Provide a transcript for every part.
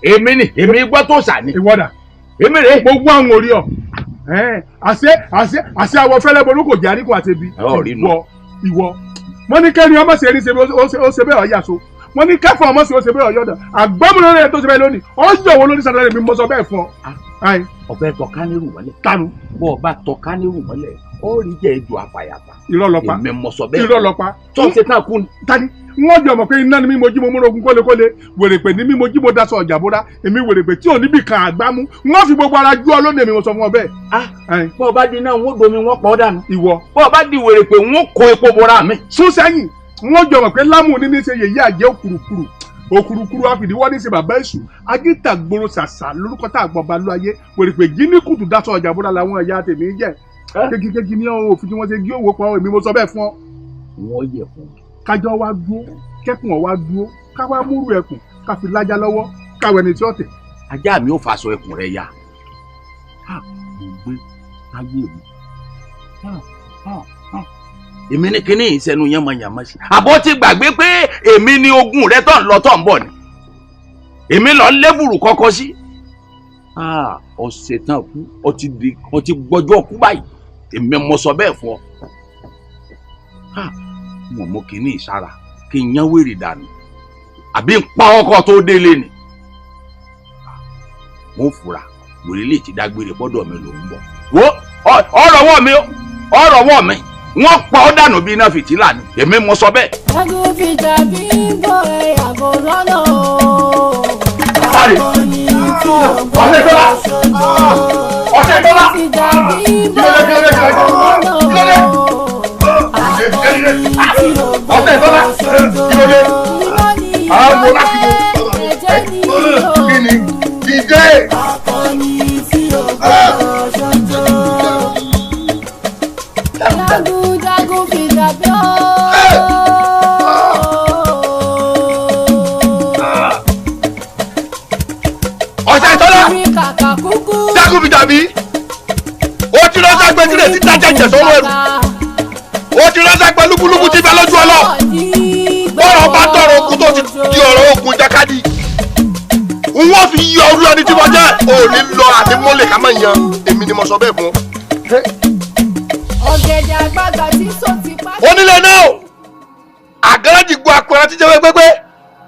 Èmi ni èmi gbọ́ tó sà ni. Ìwọ́dà. Èmi rè. Mo wá àwọn orí ọ. Àṣẹ àwọ̀ fẹ́lẹ́ bolú kò jẹ́ àríkò àti ibi. Ìwọ. Wọ́n ní kẹ́rin ọmọ ṣe eré ṣe ó ṣe bẹ́ẹ̀ ọ̀yà so. Wọ́n ní kẹ́fọ́ ọmọ ṣe ó ṣe bẹ́ẹ̀ ọ̀yọ́dà. Àgbọ̀mùlórí ẹ̀ tó ṣe bẹ́ẹ̀ lónìí. Ó yọ̀ wọ́n lórí sàdúrà mi mo sọ bẹ́ẹ̀ fún ọ. Ọ̀fẹ́ tọ kánírù mọ́lẹ̀. Tánu. Bọ́ ọ bá tọ kánírù mọ́lẹ̀, ó rí jẹ́ ejò àfàyàfà. Irọ́ ló pa. Èmi mo sọ bẹ́ẹ̀. Irọ́ ló pa. Tó ṣe tán kú ni. Tani wọ́n jọ mọ̀ pé iná ni mímọ jí mo múra ogun kólékólé, wèrèpè ní mímọ jí mo daṣọ ọ̀jà bóra, èmi wèrèpè tí ò níbì kan àgbámú, wọ́n fi gbogbo ara jú ọ lónìí èmi mo sọ fún ọ bẹ́ẹ̀. Bọ́ ọ bá di náà wọ́n domi wọ́n pọ̀ dànù. Ìwọ. Bọ́ ọ bá di wèrèpè wọ́n kó epo bora mi. Sún sẹ́yìn, wọ́n jọ mọ̀ pé lámù ní ní ṣe yèyí àjẹ́ òkùrùkùrù òkùrùkùrù àfìdíwọ́ ní ṣe bàbá èṣù agítàgbòrò ṣàṣà lórúkọ tá àgbọ̀nba ló ayé wèrèpè jí ní kùtù daṣọ ọ̀jà bóra làwọn ẹ̀yà tèmi jẹ́ kékeré ní òfin tí wọ́n ṣe gé òwò pọ̀ èmi mo sọ bẹ́ẹ̀ fún ọ. Wọ́n yẹ fún mi. Kájọ wá dúró kẹ́kùn ọ̀ wá dúró ká wá múrù ẹkùn ká fi lájá lọ́wọ́ káwọ ẹni tí ó tẹ̀. Ajá mi ò faṣọ ẹkùn rẹ ya. Mo gbé ayé mi. Èmi ní kíní ìsẹnu yánmọyànmọ sí. Àbọ̀ ti gbàgbé pé èmi ni ogun rẹ tó ń lọ tó ń bọ̀ ni. Èmi lọ ń lébùrù kọ́kọ́ sí. Ọ̀sẹ̀ tán kú ọ ti gbọ́jọ́ kú báyìí. Èmi mo sọ bẹ́ẹ̀ fún ọ. Mo mú kínní ìsára kí n yán wèrè dànù àbí n pa ọkọ tó délé ni. Mo fura wèrè lè ti dágbére bọ́dọ̀ mi ló ń bọ̀. Wo ọ̀rọ̀ wọ̀ mi ọ̀rọ̀ wọ̀ mi wọ́n pa ọ́ dànù bí iná fìtílà ni èmi mo sọ bẹ́ẹ̀. Jagun fìjà bí ń bọ̀ ẹ̀ yàgò lọ́nà o. Akọni tí ò gbọ́dọ̀ ṣojo. Ọ̀sẹ̀ tọ́lá. Fìjà bí ń bọ̀ ẹ̀ yàgò lọ́nà o. Ọ̀sẹ̀ tọ́lá. Kílódé? Àwọn láti wo? Kí ni? Dìde! Akọni tí ò gbọ́dọ̀ ṣojo. Jagunjagun fìjà bí ó. Ọ̀sẹ̀ tọ́lá. Jagun fìjà bí. Ó ti rọ́ṣà gbẹ́sílẹ̀ sí dájà ìjẹ̀sọ́rọ̀ ẹrù. Ó ti rọ́ṣà pẹ̀lú lúkúlúkú ti bẹ lójú ọlọ́. Bọ́rọ̀ bá tọrọ okun tó ti di ọ̀rọ̀ okun jákàdí. Wọ́n fi yọ orú ẹni tí mo jẹ́. Ò ní lọ àní mọ́lẹ̀ ká máa yan. Èmi ni mo sọ bẹ́ẹ̀ fún ọ. Ọ̀gẹ̀dẹ̀ àgbagbà tí sọ ti pa. Onílé náà àgẹ́rẹ́jì gbọ́ akọrin àti jẹ́wé gbégbé.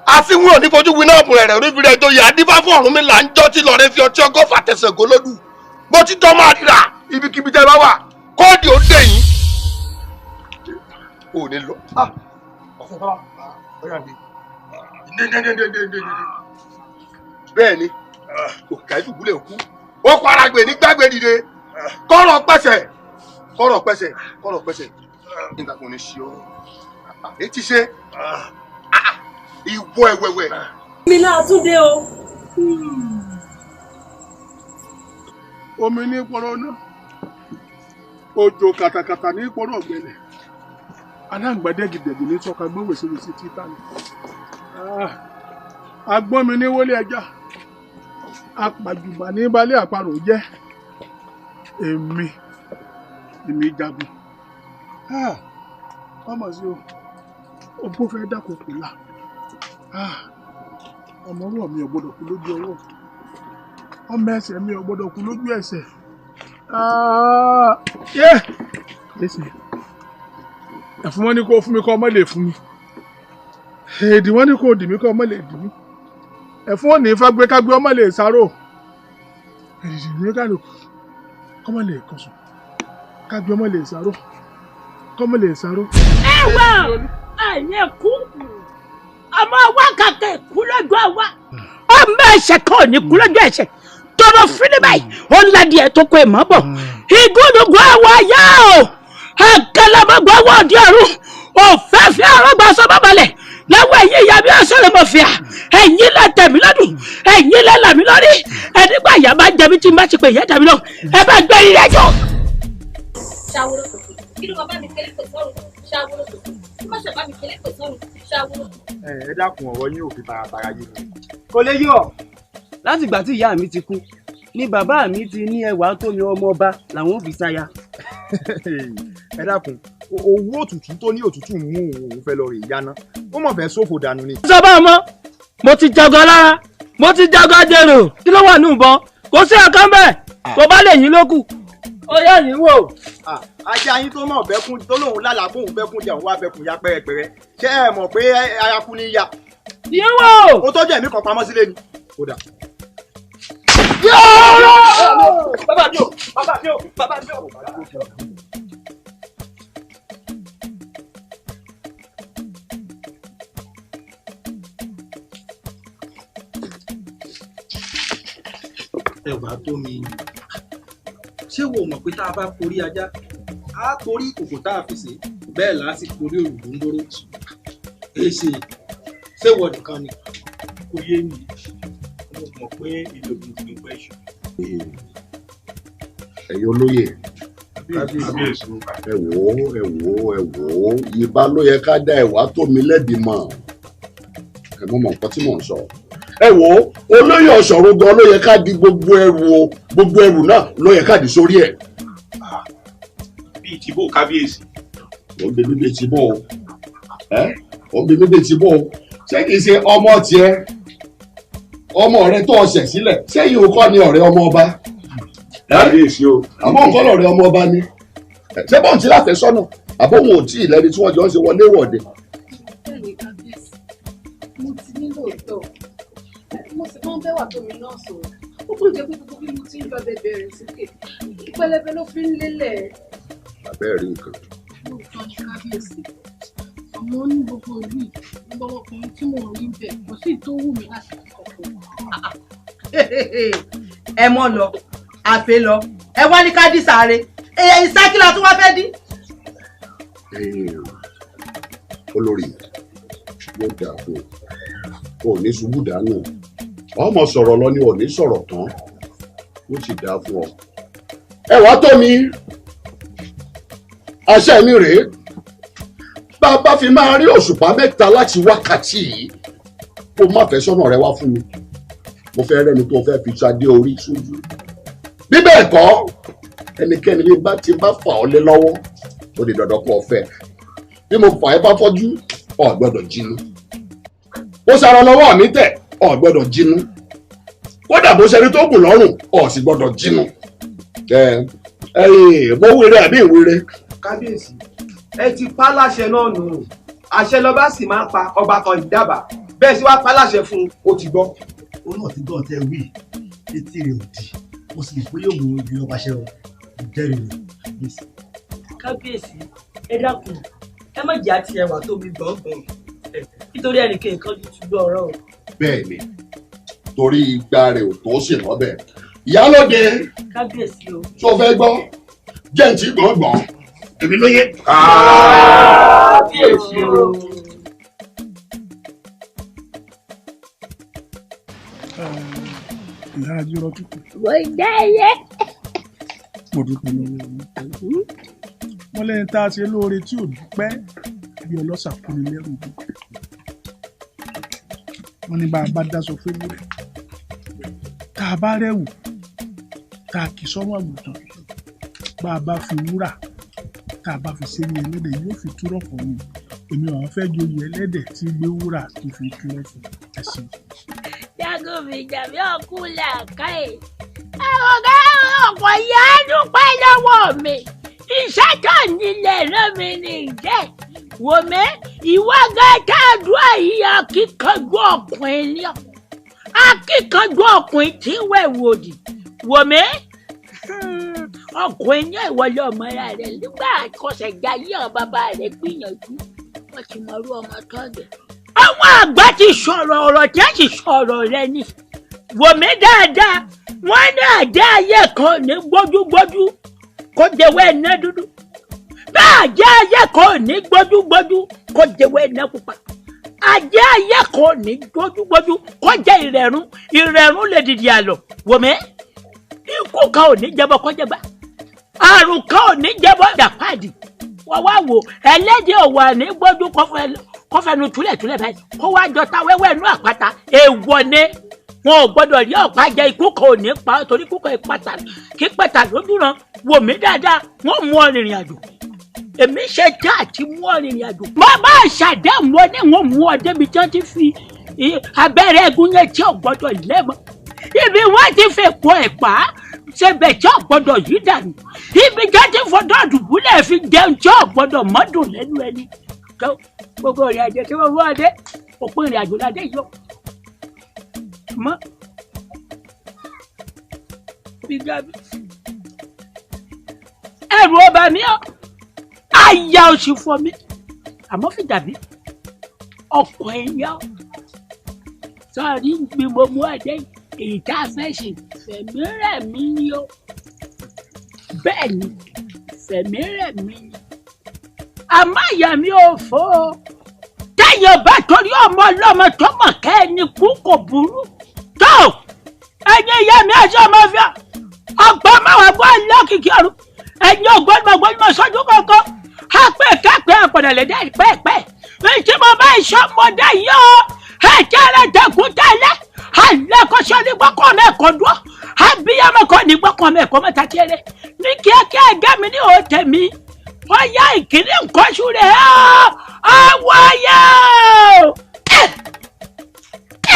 Àfihàn òní fojú winá ọ̀bùn rẹ̀ orí fìrẹ̀ ìjòyè àdífá fún Ọ̀rúnmìlà ń jọ́ tí lọ́ọ̀rẹ́ fi ọtí ọgọ́fà tẹ̀sán gólódù. Bó ti tọ́ máa rírà ibikíbi tẹ́ bá wà kóòdì ó dé yín. Ò ní lọ. Ọ̀sẹ̀ tọ́lá ọ̀yà mi. Bẹ́ẹ̀ ni òkè ìdùbúlẹ̀ òkú. Ó kọ́ ara gbè ní gbàgbé dìde. Kọ́rọ̀ pẹ̀sẹ̀ kọ́rọ̀ pẹ̀sẹ̀ kọ́rọ̀ pẹ̀sẹ̀. Nígbà kan ní ṣe ọ́. Èyí ti ṣe ìwọ ẹ̀wẹ̀wẹ̀. Mi náà tún dé o. Omi ní pọ̀rọ̀ náà. Òjò kàtàkàtà ní pọ̀rọ̀ ọ̀gbẹlẹ̀. Aláǹgbá dẹ́gidẹ̀gì ní tọ́ka gbọ́ wèsèwèsè títà ni. Agbọ́n mi ní wọlé ẹja. Apàjùbà ní balẹ̀ àparò jẹ́. Èmi jagun. Ọmọ sí o, ògbó fẹ́ dákòókò là. Ọmọ ọwọ́ mi ò gbọ́dọ̀ kú lójú ọwọ́. Ọmọ ẹsẹ̀ mi ò gbọ́dọ̀ kú lójú ẹsẹ̀. Ẹ̀fún wọn ní kó fún mi kọ́ ọmọ lè fún mi. Èdè wọn ní kó dì mí kọ́ ọmọ lè dì mí. Ẹ̀fún wọn ní fagbé kágbé ọmọ lè sáró. Èdè ní kálukú kọ́mọ lè kọ̀sùn. Kágbé ọmọ lè sáró. Kọ́mọ lè sáró. Ẹ wá ẹ̀yẹ kú. Ọmọ wa kàkẹ́ kú lójú àwa. Ọmọ ẹ̀ṣẹ̀ kan ò ní kú lójú ẹ̀ṣẹ̀. Tọrọ fínni báyìí, ó ń ládìí ẹ̀ tó kó ẹ̀ mọ́ bọ̀. Ìgúnnugún àwa yá o. Àkàlàmọ́gbọ́ wọ̀ ọ̀dí ọ̀run. Òfẹ́fẹ́ àrọ́gbà sọ́mọ́ balẹ̀. Lọ́wọ́ ẹ̀yìn ìyá mi ọ̀sán lè mọ̀ fìyà. Ẹ̀yìn lẹ tẹ̀ mí lọ́dún. Ẹ̀yìn lẹ là mí lórí. Ẹ̀nígbà ìyá máa ń jẹ mí tí n bá ti pè ìyá dàmí lọ. Ẹ bá gbé ilé ẹjọ́. Ṣàwòrò kòkò. Kí ló máa bá mi kélé pè sọ́run? Ṣàwòrò kòkò. Kí má ṣe bá mi kélé pè sọ́run? Ṣàwòrò kòkò. Ẹ dákun ọ̀rọ̀ yín ò fi taratara yé mi. Kò lè yọ. Láti ìgbà tí ìyá mi ti kú ni bàbá mi ti ní ẹwà tó mi ọmọ ọba làwọn ò fi ṣaya. Ẹ dákun owó òtútù tó ní òtútù mú òun fẹ́ lọ rè yáná ó mọ̀ fẹ́ ṣòfò dànù ni. Sọ bá ọmọ Mo ti jagun alára, mo ti jagun ajérò, kí ló wà ní ìbọn? Kò sí ọ̀kan bẹ́ẹ̀, tó bá lè yín lókù. Ó yá yín wò. Ajá yín tó mọ̀ bẹ́kún tó lòun lálàá kóun bẹ́kún jẹun wá bẹ́kún ya pẹ́rẹpẹ́rẹ. Ṣé ẹ mọ̀ pé ara kú ní ya? Yín wò. Ó tọ́jú ẹ̀mí kan pamọ́ sílé ni. Kódà. Bàbá mi ò, bàbá mi ò, bàbá mi ò. Ẹwà tó mi, ṣé wo mọ̀ pé tá a bá porí ajá, á porí ìkòkò tá a fi sè, bẹ́ẹ̀ là á sì porí òrùngúngóró. Èsì ṣé wọ nìkan ni? Kò yé mi, mo mọ̀ pé ilé ògùn kì í pẹ́ ṣù. Ẹ̀yin olóyè, ẹ wò ó, ẹ wò ó, ẹ wò ó, ìbá ló yẹ ká dá ẹwà tó mi lẹ́bi mọ̀. Ẹ mọ̀ mọ̀ nǹkan tí mò ń sọ. Ẹ wò ó, olóyè Ọ̀ṣọ̀run gan ló yẹ ká di gbogbo ẹrù o, gbogbo ẹrù náà ló yẹ ká di sórí ẹ̀. Bíi tìbò kábíyèsí. Ó ń bi mí bíi tìbò o, ẹ ó ń bi mí bíi tìbò o, ṣé kìí ṣe ọmọ tiẹ̀, ọmọ rẹ tó ọṣẹ sílẹ̀, ṣé yìí ò kọ́ ni ọ̀rẹ́ ọmọ ọba? Kábíyèsí o. Àbọ̀ nǹkan lọ̀rẹ́ ọmọ ọba ni. Ṣé bóun ti láfẹ́sọ́nà? Àbọ̀ òun ò tí ì lẹ́ni tí wọ́n jọ ń ṣe wọlé wọ̀de. Bẹ́ẹ̀ni kábíyèsí, mo ti ní lóòótọ́, mo sì máa ń bẹ́wà tó mi náà sọ̀rọ̀. Ó kúrò jẹ́ pé gbogbo bí mo ti ń yọ bẹ̀bẹ̀ rẹ̀ sókè, pẹlẹbẹ ló fi ń lélẹ̀. Bàbá ẹ̀ rí nǹkan. Lóòótọ́ ni kábíyèsí, àmọ́ ní gbogbo ìlú yìí, gbogbo ọmọkùnrin tí mò ń rí bẹ̀ kò sí tó wù mí láti kọ̀kọ̀. Ẹ mọ́ lọ, àfẹ́ lọ, ẹ wá ní ká dí sáré, ìsákìlà tó wá fẹ́ dí. Olórí, yóò dà fún o, ò ní ṣubú dànù, ọmọ sọ̀rọ̀ lọ ni ò ní sọ̀rọ̀ tán, ó sì dáa fún ọ. Ẹ wá tó mi, àṣẹ mi rèé, bá a bá fi máa rí òṣùpá mẹ́ta láti wákàtí yìí, kó má fẹ́ sọ́nà rẹ wá fún mi. Mo fẹ́ rẹ́ni tó fẹ́ fi ṣadé orí sójú. Bí bẹ́ẹ̀ kọ́, ẹnikẹ́ni bí bá ti bá fà ọ́ lé lọ́wọ́, ó di dandan kó o fẹ́. Bí mo fà ẹ́ bá fọ́jú, ò gbọ́dọ̀ jinú. Bó ṣara lọ́wọ́ mi tẹ̀, ò gbọ́dọ̀ jinú. Kódà bó ṣẹni tó gùn lọ́rùn, ò sì gbọ́dọ̀ jinú. Ẹ ẹ mo wíire àbí ìwíire? Kábíyèsí, ẹ ti pa láṣẹ náà nù. Àṣẹ lọba sì máa ń pa ọba kan ìdábàá. Bẹ́ẹ̀ sì wá pa láṣẹ fún un, ó ti gbọ́. Ó náà ti gbọ́ tẹ wí, etí rẹ̀ ò di, mo sì mọ̀ pé yóò mú ibi ọba ṣẹ o, jẹ́rìí rẹ̀. Kábíyèsí, ẹ dákun, ẹ má jẹ́ àti ẹwà tó mi gbọ̀ngbọ̀n, nítorí ẹnìkan kan ju tùgbọ́ ọ̀rọ̀ o. Bẹ́ẹ̀ni, torí igba rẹ̀ ò tó sì lọ́bẹ̀. Ìyálóde. Kábíyèsí o. Ṣó fẹ́ gbọ́? Jẹ́ǹtì gbọ̀ngbọ̀n, èmi ló yé. Kábíyèsí o. Ìyá ajírọ tútù. Mo jẹ́ yé. Mo dúpẹ́ lọ́wọ́ yín. Wọ́n lẹ́ni tá a ṣe lóore tí ò dúpẹ́ bí ọlọ́ṣà kúni lẹ́rù bí. Wọ́n ní bá a bá dáṣọ fún ewúrẹ́, tá a bá rẹ̀wù, tá a kì sọ́rùn àgùntàn, bá a bá fi wúrà, tá a bá fi ṣe ní ẹlẹ́dẹ̀ yóò fi túrọ̀ fún mi. Èmi àwọn fẹ́ joyè ẹlẹ́dẹ̀ tí gbé wúrà tó fi túrọ̀ fún ẹ̀sìn. Jagun mi jàbí ọkú làákàyè. Ọ̀gá ọ̀pọ̀ ìyá dúpẹ́ lọ́wọ́ mi. Iṣẹ́ tó nílẹ̀ rán mi ní ìjẹ́. Wò mí, ìwọ gẹ́gẹ́ àdúrà yìí akíkanjú ọkùnrin ni ọ́. Akíkanjú ọkùnrin tí ń wẹ̀ wòdì. Wò mí, ọkùnrin ní ìwọlé ọmọ rẹ̀ nígbà àkọsẹ̀jayé ọ̀ bàbá rẹ̀ gbìyànjú. Wọ́n ti mọ̀rú ọmọ tọ́jẹ̀. Àwọn àgbà ti sọ̀rọ̀ ọ̀rọ̀ tí a sì sọ̀rọ̀ rẹ ni. Wò mí dáadáa, wọ́n ní àjẹ́ ayé kan ní gbójúgbójú kó jẹ́wọ́ ẹ̀ná dúdú. Bẹ́ẹ̀ àjẹ́ ayé kan ní gbójúgbójú kó jẹ́wọ́ ẹ̀ná pupa. Àjẹ́ ayé kan ní gbójúgbójú kó jẹ́ ìrẹ̀rùn, ìrẹ̀rùn lè dìdì àlọ́. Wò mí, ikú kan ò ní jẹbọ kó jẹba. Àrùn kan ò ní jẹbọ dàpáàdì. Wọ́n wá wò ẹlẹ́dẹ̀ ò wà ní gbójú kọfẹnu túlẹ̀túlẹ̀ báyìí kó wá jọta wẹ́wẹ́ inú àpáta èèwọ̀ ni wọn ò gbọ́dọ̀ rí ọ̀pá jẹ ikú kan ò ní pa ọ́ torí ikú kan ìpàtà kí pẹ̀tà lójú ràn wò mí dáadáa wọ́n mú ọ rìnrìn àjò èmi ṣe tá àti mú ọ rìnrìn àjò. Mo bá ṣàdéhùn wọn ní wọn mú ọ débi tí wọ́n ti fi Abẹ́rẹ́ ẹ̀gún yẹn tí ò gbọ́dọ̀ lẹ́mọ́. Ibi wọ́n ti fẹ́ kó ẹ̀pá ṣẹbẹ̀ tí ò gbọ́dọ̀ yí dànù. Ibi jẹ́ ti fọdọ́ dùbúlẹ̀ fi jẹun tí ò gbọ́dọ̀ mọ́dùn lẹ́nu ẹni. Gbogbo ìrìn àjò tí wọ́n wọ́n dé, òpin ìrìn àjò ládé yìí ó. Mọ́ ẹrù ọba mi ọ àyà òsì fọ mi àmọ́ Fìjàbí ọkọ ẹ̀yà sọrí bí mo mú ẹdẹ èyí tá a fẹ́ ṣe fẹ̀mí rẹ̀ mí ni ó bẹ́ẹ̀ ni fẹ̀mí rẹ̀ mí ni àmọ́ àyà mi ò fọ́ ọ téèyàn bá torí ọmọ ọlọ́mọ tó mọ̀ kẹ́ ẹni kú kò burú tó ẹ̀yin ìyá mi àti ọmọ fíà ọgbọ́n máa gbọ́ lọ́kìkí ọ̀run ẹ̀yin ògbọ́n gbọ́n sọ́jú kankan apẹ́ kápẹ́ àpọ̀dàlẹ́dẹ́ pẹ́ẹ́pẹ́ èyí mo bá ìṣọmọdé yìí ó ẹ̀jẹ̀ rẹ̀ dẹ̀kun tẹ́lẹ̀ alẹ́kọ̀ṣọ́ ní gbọ́kàn mẹ́kọ̀ọ́ dúró abiyamọ kan ní gbọ́kàn mẹ́kọ̀ọ́ mẹ́ta tiẹ̀rẹ̀ ní kíákíá ẹ̀gẹ́ mi ní òtẹ̀ mi ó yá ìkíní nǹkan ṣu rẹ̀ ọwọ́ yẹ ó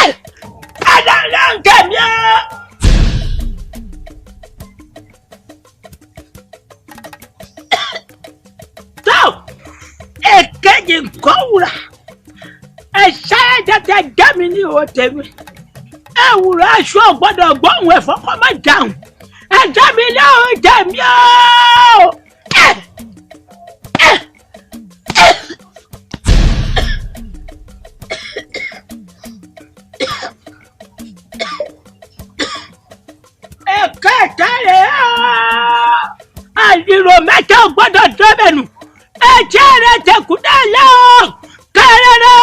ẹ̀ẹ́dẹ̀ẹ́dẹ̀ ń tẹ̀mí ọ́. Tó èkejì nǹkan wúrà ẹ̀ṣẹ́ tẹ̀tẹ̀ gẹ́mi ní ìwọ tèmi ewúrà aṣọ gbọ́dọ̀ gbóhùn ẹ̀fọ́ kọ́ má dáhùn ẹ̀jẹ̀ mi ní òun tèmi ooo. Ẹ̀kẹta rẹ̀ ooo àlìrò mẹ́ta gbọ́dọ̀ dọ́bẹ̀ nù ẹ̀jẹ̀ rẹ̀ tẹ̀kú náà lọ kẹrẹrẹ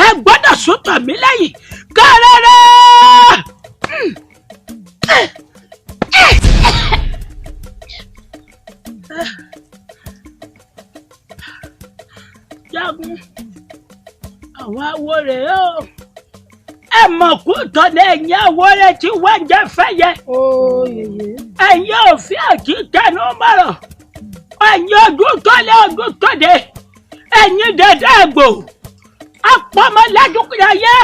ẹ gbọ́dọ̀ sọtọ mi lẹ́yìn kẹrẹrẹ. Jagun àwọn awo rẹ̀ o ẹ mọ̀ kú tọ́lẹ̀ ẹ̀yìn awo rẹ̀ tí wọ́n jẹ́ fẹ́yẹ ẹ̀yìn òfin àti tẹnu mọ̀rọ̀ ẹ̀yin ọdún tọ́lẹ̀ ọdún tọ́lẹ̀ ẹ̀yin dẹ̀dẹ̀ àgbò apọmọlẹ́dúnkúnyàyẹ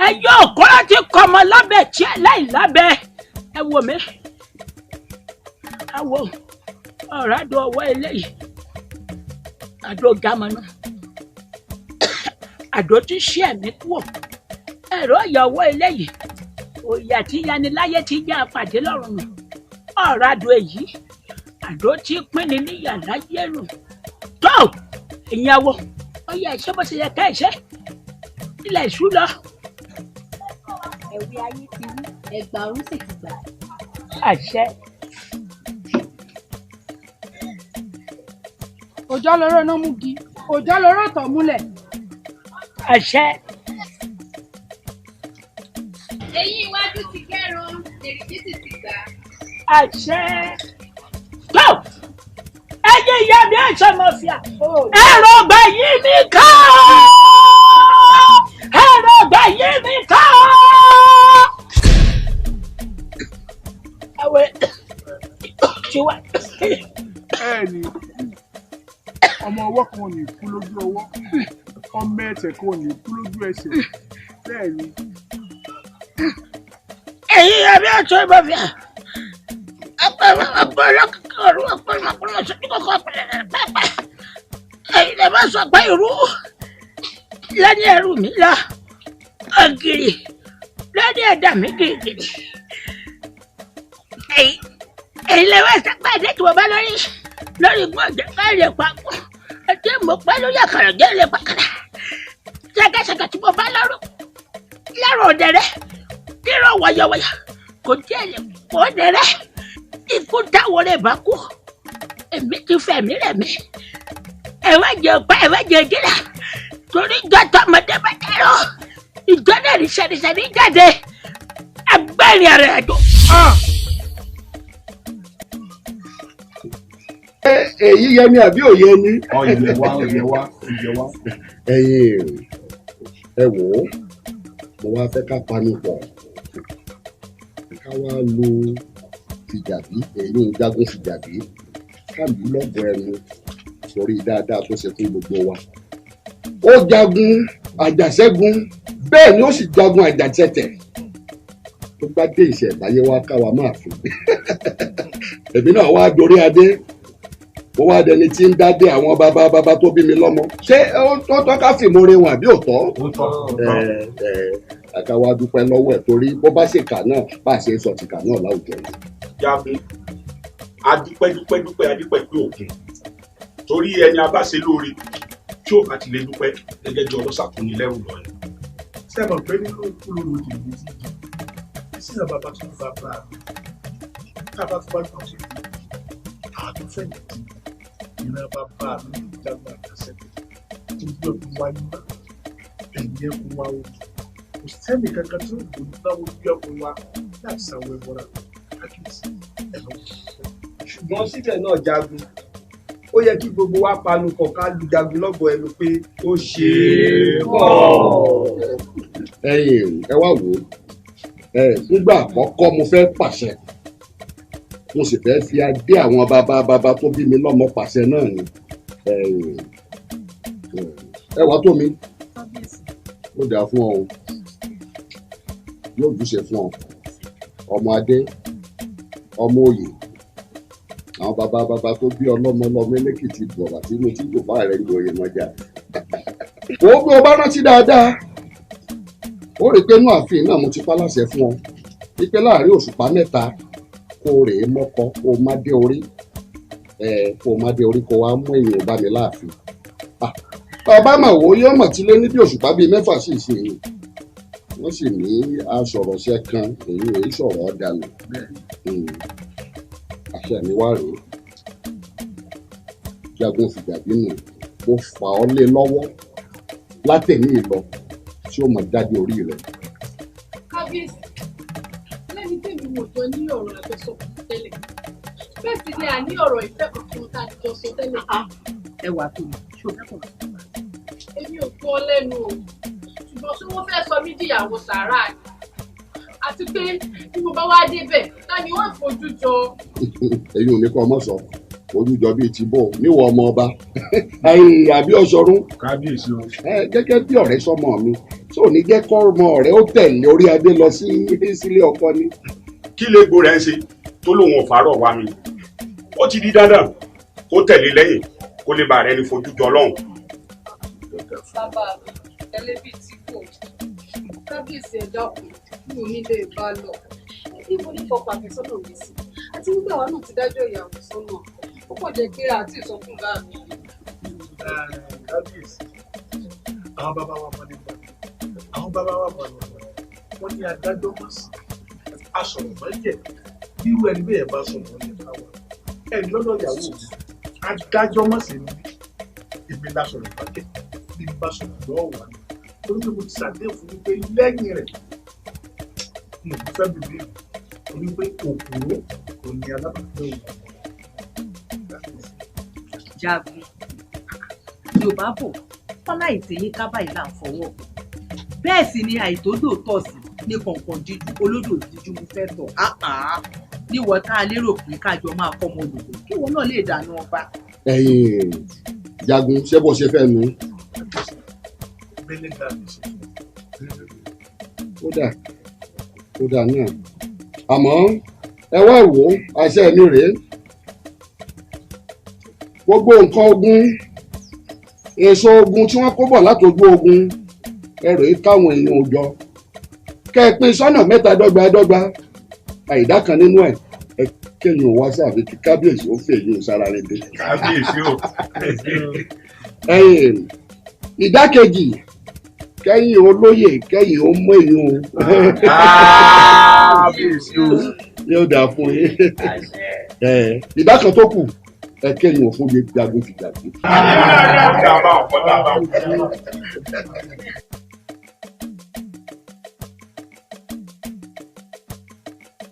ẹ̀yin òkúrọ̀ ti kọmọ lábẹ́ tí ẹ láì lábẹ́ ẹ wò mí àwọ ọ̀rọ̀ àdó ọwọ́ eléyìí àdó gamanu àdó tí ṣí ẹ̀mí kúọ̀ ẹ̀rọ ìyàwó eléyìí òyà tí yaniláyé ti yá apàdé lọ́rùn nù ọ̀rọ̀ àdó èyí àdó tí pínni níyà láyé nù tó ìyàwó ọyẹ ẹṣẹ bó ṣe yẹ ká ẹṣẹ ilẹ̀ ìṣú lọ. Ẹ̀wí ayé ti wí, ẹ̀gbà ọ̀run sì ti gbà. Àṣẹ. Òjọ́ loró iná mú gi, òjọ́ loró tọ̀ múlẹ̀. Àṣẹ. Eyín iwájú ti gẹ́ran, èrìgì sì ti gbà. Àṣẹ. Tó ẹ̀yin ìyá mi ẹ̀ṣọ́ mọ̀ fìyà ẹ̀rọ ọgbà yìí mi ká ẹ̀rọ ọgbà yìí mi ká. Ẹ̀wẹ̀ tiwa. Ẹ ní ọmọ ọwọ́ kan ò ní kú lójú ọwọ́, ọmọ ẹsẹ̀ kan ò ní kú lójú ẹsẹ̀, bẹ́ẹ̀ ni. Ẹ̀yin ìyá mi ẹ̀ṣọ́ mọ̀ fìyà. Ẹ̀yin lè má sọ pé irú lẹ́ni ẹrù mi lọ ògiri lẹ́ni ẹ̀dá mi gírígírí. Ẹ̀yin lè wá sọ pé ẹ̀dẹ́ tí mo bá lórí lórí igbó ọ̀jẹ̀ ká lè papọ̀ ẹ̀dẹ́ mo pẹ́ lórí àkàrà jẹ́ lè pàkàrà. Ṣẹ̀kẹ̀ṣẹ̀kẹ̀ tí mo bá lọ́rùn lọ́rùn ọ̀dẹ̀rẹ̀ kírọ̀ wọ̀yọ̀wọ̀yọ̀ kò jẹ́ lè pọ̀ ọ̀dẹ̀rẹ̀. Ikú táwọn rẹ̀ bá kú èmi ti fẹ̀mí rẹ̀ mí ẹ wá jẹ ọpá ẹ wá jẹ gíra torí ìjọ tọmọdé bá dẹrọ ìjọ náà ní sẹnisẹni jáde agbẹ́rin rẹ̀ àjò. Èyí yẹ ni àbí òye ni. Ọyẹ wa ọyẹ wa ọyẹ wa. Ẹ̀yin ẹ wò ó, mo wá fẹ́ ká panu pọ̀ ká wá lo Fìjàbí, èyí ń Jagun Fìjàbí, ká lù ú lọ́gọ̀ọ́ ẹnu torí dáadáa tó ṣe fún gbogbo wa. Ó jagun àjàṣẹ́gun Bẹ́ẹ̀ ni ó sì jagun àjàtẹ̀tẹ̀ tó bá dé ìṣẹ̀báyé wá káwa máa fi. Èmi náà wá dorí adé, mo wá dẹni tí ń dádé àwọn bàbá bàbá tó bí mi lọ́mọ. Ṣé ó tọ́ ká fìmoore wọn àbí òtọ́? Àká wa dúpẹ́ lọ́wọ́ ẹ̀ torí bó bá ṣèkà náà bá a ṣe ń sọ tìkà náà láwùjọ yìí. Jagun, adúpẹ́ dúpẹ́ dúpẹ́ adúpẹ́ pé òkun torí ẹni a bá ṣe lóore tí ò bá ti lè dúpẹ́ gẹ́gẹ́ bí ọlọ́ṣà kò ní lẹ́rù lọ ni. Sẹ́wọ̀n pé nínú kúlóòrò tèmi ti di sísè bàbá tó ń bàbá mi tá a bá fi wá gbọ́n tó di àtúnfẹ̀yìntì ìran bàbá mi ní ìjagun àjàṣẹ́tẹ̀ tó gbé ẹkún wá yín ẹ̀yìn ẹkún wá o kò sẹ́ni kankan tí ó gbòòrò náwó bí ẹkún wá láti sàwọ́ ẹ̀wọ̀ra kákìsì ẹ̀rọ. Ṣùgbọ́n síbẹ̀ náà Jagun, ó yẹ kí gbogbo wa panu pọ̀ ká lu Jagun lọ́gọ̀ọ́ ẹnu pé ó ṣe é pọ̀. Ẹ̀yin ẹ wá wò ó, nígbà àkọ́kọ́ mo fẹ́ pàṣẹ, mo sì fẹ́ fi adé àwọn bàbá bàbá tó bí mi lọ́mọ pàṣẹ náà ni. Ẹ wá tó mi, ó dáa fún ọ o, yóò júṣe fún ọ, ọmọ adé, ọmọ òye, àwọn bàbá bàbá tó bí ọlọ́mọ lọ́mọ elékìtì bọ̀bà tí mo ti gbòbá rẹ̀ ń gboyè mọ́jà. Ó bí o bá rántí dáadáa, ó rí i pé inú ààfin náà mo ti pa láṣẹ fún ọ wípé láàrin òṣùpá mẹ́ta kó o rèé mọ́kọ, kó o má dé orí, kó o má dé orí, kó o wá mú èèyàn bá mi láàfin. Bàbá mà wò ó yóò mọ̀ tí lé ní bí òṣùpá bíi mẹ́fà sì ṣe yìí. Wọ́n sì ní aṣọ̀rọ̀ṣẹ́ kan èyí èyí sọ̀rọ̀ ọ̀dàlù. Àṣẹ mi wá rèé, Jagun fìjàbí nù, mo fà ọ́ lé lọ́wọ́ látẹ̀mí lọ tí ó mọ̀ jáde orí rẹ̀. Kábíyèsí, lẹ́ni tèmi wò jọ ní ọ̀rọ̀ àjọsọ tẹ́lẹ̀, bẹ́ẹ̀ sì ni a ní ọ̀rọ̀ ìfẹ́ kankan tá a ti jọ sọ tẹ́lẹ̀. Ẹ wà tó mi, ṣé o fẹ́ kọ̀? Èmi ò gbọ́ lẹ́nu o, ṣùgbọ́n ṣé wọ́n fẹ́ sọ mí dìyàwó sàárà ni? Àti pé bí mo bá wá débẹ̀, ta ni wọ́n fojú jọ? Èyí ò ní kọ́ ọmọ sọ, ojú jọ bíi ti bò níwọ̀ ọmọ ọba àbí ọ̀ṣọ́rún. Kábíyèsí o. Gẹ́gẹ́ bí ọ̀rẹ́ sọmọ mi, tí ò ní jẹ́ kọ́ ọmọ rẹ̀ ó tẹ̀lé orí adé lọ sí sílé ọkọ ni. Kí légbò rẹ̀ ń ṣe tó lóun ò fàárọ̀ wá mi? Ó ti di dandan kó tẹ̀lé lẹ́yìn kó lè bá rẹ̀ ní fojú jọ lọ́hùn. Bàbá mi, tẹ́lẹ̀ bíi tí kò. Kábíyèsí ẹ dákun, mi ò ní lè bá lọ. Ibo ní fọkàn àfẹ́sọ́nà mi sí? Àti wípé àwa náà ti dájọ́ ìyàwó sọ́nà. Ó kàn jẹ́ pé àti ìsọfún bá mi. Kábíyèsí, àwọn bàbá wa mọ̀ nípa àwọn bàbá wa mọ̀ nípa wọ́n ní adájọ́ mọ̀ sí asọ̀rọ̀ mọ́ jẹ̀ bírú ẹni bẹ́ẹ̀ bá sọ̀rọ̀ nípa wa. Ẹni lọ́dọ̀ ìyàwó mi, adájọ́ mọ̀ sí ni èmi lásọ̀rọ̀ mọ́ jẹ̀ bí n bá sọ̀rọ̀ lọ́wọ́ wa ni. Torí pé mo ti ṣàdéhùn fún mi pé lẹ́yìn rẹ̀ mo fẹ́ bèbè torí pé òkú kò ní alábàápẹ́ òun. Jagun, Yorùbá bọ̀ wọ́n láì tẹ̀yìn ká báyìí là ń fọwọ́, bẹ́ẹ̀ sì ni àìtódò tọ̀ sí ní kọ̀ọ̀kan díjú olódò díjú mo fẹ́ tọ̀ ápàá níwọ̀ tá a lérò pé kájọ máa kọ́ ọmọ olùkọ́ kí wọn náà lè dáná ọba. Ẹ̀yin Jagun, ṣé bó ṣe fẹ́ nu? Ó dà náà, àmọ́ ẹ wá wò ó, àṣẹ mi rèé. Gbogbo nǹkan ogun, èso ogun tí wọ́n kó bọ̀ látọjú ogun, ẹ rèé káwọn èèyàn ò jọ kẹ́ ẹ pín sọ́nà mẹ́ta dọ́gba dọ́gba, àìdá kan nínú ẹ̀ ẹ kéèyàn wá sáàbí kí kábíyèsí ó fèyí sára rẹ̀ dé. Kábíyèsí o. Ìdákejì kẹ́yìn olóyè kẹ́yìn ó mú èyí o. Kábíyèsí o. Yóò dáa fún yín. Ìdá kan tó kù ẹ kéèyàn fún mi Jagun fìjàbí.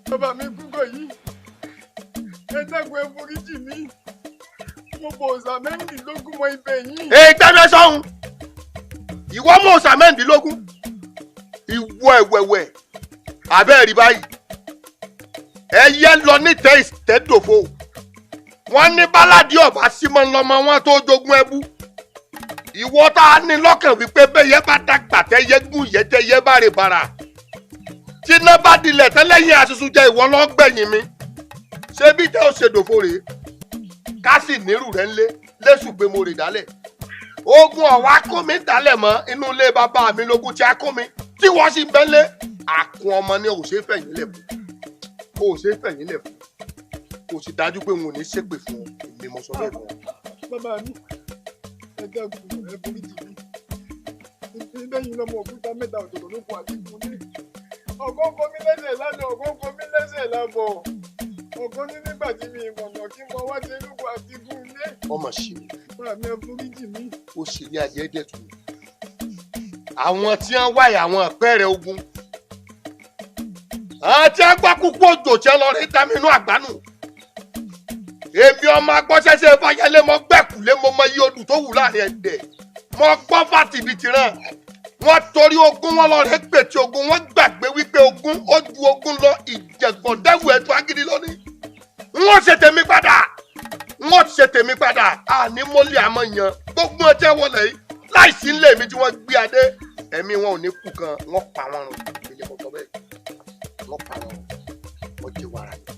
Bàbá mi kúkọ yìí, ẹ dákun ẹ foríjì mi, mo bọ òòṣà mẹ́rìndínlógún mọ ibẹ̀ yìí. Ẹ gbẹ́gbẹ́ sọ́hun, ìwọ mọ òòṣà mẹ́rìndínlógún, ìwọ ẹ̀wẹ̀wẹ̀ abẹ́ rí báyìí, ẹyẹ lọ nítẹ̀ ìtẹ́dòfo, wọ́n ní báládì ọ̀bá símọ́ ńlọmọ wọn tó jogún ẹbú, Ìwọ tá a ní lọ́kàn wípé bẹ́yẹ bá dàgbà tẹ́yẹ gùn yẹ tẹ́yẹ bá rè bàrà. Tí iná bá dilẹ̀ tẹ́lẹ̀yìn àṣìṣù jẹ ìwọ lọ́gbẹ̀yìn mi. Ṣé bí tẹ́ ò ṣe dòfo rèé? Ká sì nírù rẹ̀ ńlé lẹ́sù pé mo rè dálẹ̀. Ogun ọ̀wá kó mi dálẹ̀ mọ́ inú ilé bàbá mi lógún tí a kó mi tí wọ́n sì ń bẹ́lé. Àkùn ọmọ ni ò ṣe é fẹ̀yìn lẹ̀ fún. Ò ṣe é fẹ̀yìn lẹ̀ fún. Kò sì dájú pé n ò ní ṣépè fún ọ, èmi mo sọ bẹ́ẹ̀ fún ọ. Bàbá mi, ẹ dákun, ẹ foríjì mi. Lẹ́yìn lọ́mọ òkúta mẹ́ta ọ̀tọ̀ọ̀tọ̀ ló kọ àti kúnlé. Ọ̀kan kọ mí lẹ́sẹ̀ lánàá, ọ̀kan kọ mí lẹ́sẹ̀ lábọ̀. Ọ̀kan ní nígbà tí mi ìmọ̀nà kí mo wá ṣe lóko àti kúnlé. Ọmọ ṣe mi. Bàbá mi, ẹ foríjì mi. Ó ṣe ní adìẹ dẹ̀tù. Àwọn tí wọ́n wáyà àwọn àpẹẹrẹ ogun. Àwọn tí wọ́n gbọ́ kúkú òjò tí wọ́n lọ rí dá mi inú àgbánù. Èmi ọmọ agbọ́sẹ́sẹ́ fàyẹlé mọ gbẹ́kùlé mo mọ iye odù tó wù láàrin ẹ̀dẹ̀. Mo gbọ́ fàtìbí tìran. Wọ́n torí ogun wọn lọ rẹ̀ pètè ogun wọ́n gbàgbé wípé ogun ó ju ogun lọ ìjẹ̀gbọ̀n dẹ́wù ẹ̀tọ́ agídí lónìí. Wọ́n ṣe tèmi padà. Wọ́n ṣe tèmi padà. Àní mọ́lẹ̀ àmọ́ yan. Gbogbo ọjọ́ wọlé yìí láìsí ńlẹ̀ mi tí wọ́n gbé adé. Ẹ̀mí wọn ò ní kú kan wọ́n pa wọn run. Èmi kò sọ bẹ́ẹ̀. Wọ́n pa wọn run. Wọ́n jẹ́ wàrà nìkan.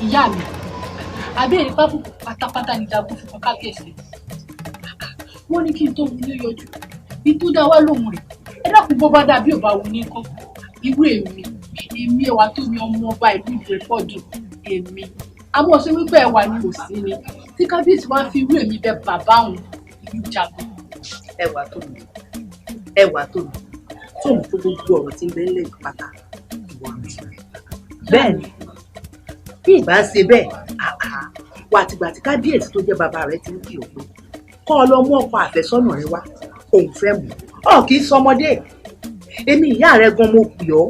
Ìyá mi, àbẹ́rẹ́ pábùkù pátápátá ni jagun fi kan kábíyèsí. Wọ́n ní kí n tó wù ní yọjú, bí tó dá wá lóhùn rẹ̀. Ẹ dákun bó bá dà bí ò bá wù ní kọ́. Irú èmi, èmi ẹwà tó mi ọmọ ọba ìlú Ìdúrẹ́pọ̀dù, èmi. Àmọ́ ṣé wípé ẹwà ni ò sí ni. Tí kábíyèsí wá fi irú èmi bẹ bàbá òun ìlú jagun. Ẹwà tó mi, ẹwà tó mi, tóun tó gbogbo ọ̀rọ̀ tí ń bẹ ńlẹ̀ pátá ìwọ ló sọ. Bẹ́ẹ̀ ni, bí ìbá ṣe bẹ́ẹ̀ wà tìgbà tí kábíyèsí tó jẹ́ bàbá rẹ̀ ti ń kì í pé kọ́ ọ lọ mú ọkọ àfẹ́sọ́nà rẹ wá òun fẹ́ mú ọ kì í sọmọdé. Èmi ìyá rẹ gan mo pè ọ́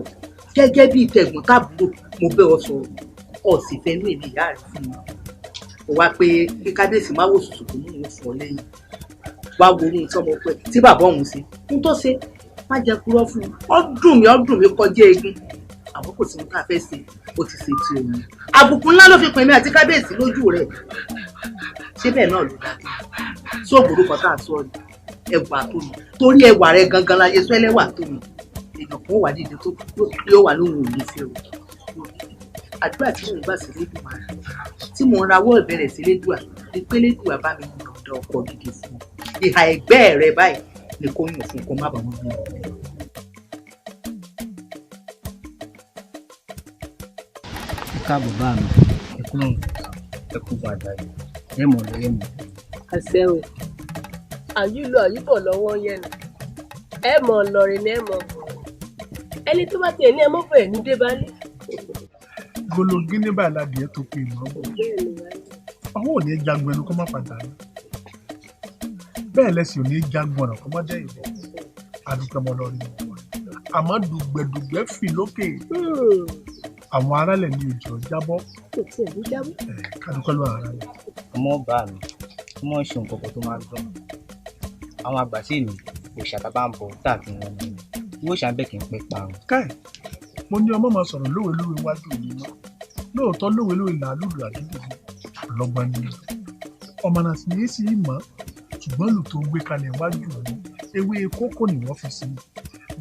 gẹ́gẹ́ bíi tẹ̀gbọ́n tàbúrò mo bẹ́ ọ sọ̀rọ̀ ọ sì fẹ́ nú èmi ìyá rẹ fún mi. Ó wá pé kí kábíyèsí má wò sùsù kó mú òun fún ọ lẹ́yìn wá wo ohun tí ọmọ pẹ tí bàbá òun ṣe ń tó ṣe má jẹ́ kúrọ́ fún un. Ó dùn mí kọjá egun àmọ́ kò sí ohun tá a fẹ́ ṣe ó ti ṣe ti òun. Àbùkù ńlá ló fi pè mí àti kábíyèsí lójú rẹ̀. Ṣé bẹ́ẹ̀ náà ló dá sóògùn orúkọ tá a sọ ni ẹwà tó mi torí ẹwà rẹ gangan láyé sọ ẹlẹ́wà tó mi. Èèyàn kan wà nídìí tó yóò wà lóhùn òní fẹ́ o. Àdúrà tí mò ń gbà sí Lédùmarè tí mò ń rawọ́ ìbẹ̀rẹ̀ sí Lédùà ni pé Lédùà bá mi yọ̀ǹda ọkọ gidi fún ọ. Ìhà ẹ̀gbẹ́ rẹ báyìí ni kò yàn fún kó má bàa wọn bí. Káàbọ̀ bá mi, ẹ kú ẹ kú bàdà yìí, ẹ mọ̀ lọ ẹ mọ̀. Àṣẹ o, àyùlọ àyùbọ̀ lọ́wọ́ yẹn nù, ẹ mọ̀ lọrin ni ẹ mọ̀ bọ̀. Ẹni tó bá tiẹ̀ ní ẹ mọ̀ bọ̀ ẹ̀ ní débálé. Gbólógí ní báyìí ládìẹ tó pe ìmọ̀ bọ̀. Ọwọ́ ò ní jagun ẹnu kó má padà ní. Bẹ́ẹ̀ lẹ́sìn ò ní jagun ọ̀nà kó má jẹ́ ìbọn. Àdùpẹ̀ mọ̀ lọrin àmọ́ dùgbẹ̀dùgbẹ̀ fì lókè. Àwọn aráàlẹ̀ ní òjò jábọ́. Kò tiẹ̀ ní jábọ́. Kádúpẹ́ lọ́wọ́ aráàlẹ̀. Ọmọ bá mi, ọmọ ṣe nǹkan kan tó máa dùn. Àwọn àgbà sì ní òòṣà tá a bá ń bọ̀ tàbí wọn ni owó òòṣà ń bẹ̀ kí n pẹ́ parun. Káì, mo ní ọmọ máa sọ̀rọ̀ lówelówe wájú mi mọ́. Lóòótọ́ lówelówe là á lùlù àdúgbò ọlọ́gbọ́n ni. Ọmọ náà sì ní í sì í mọ̀, ṣùgbọ́n lù tó gbé kalẹ̀ wájú mi, ewé kókò ni wọ́n fi sí i.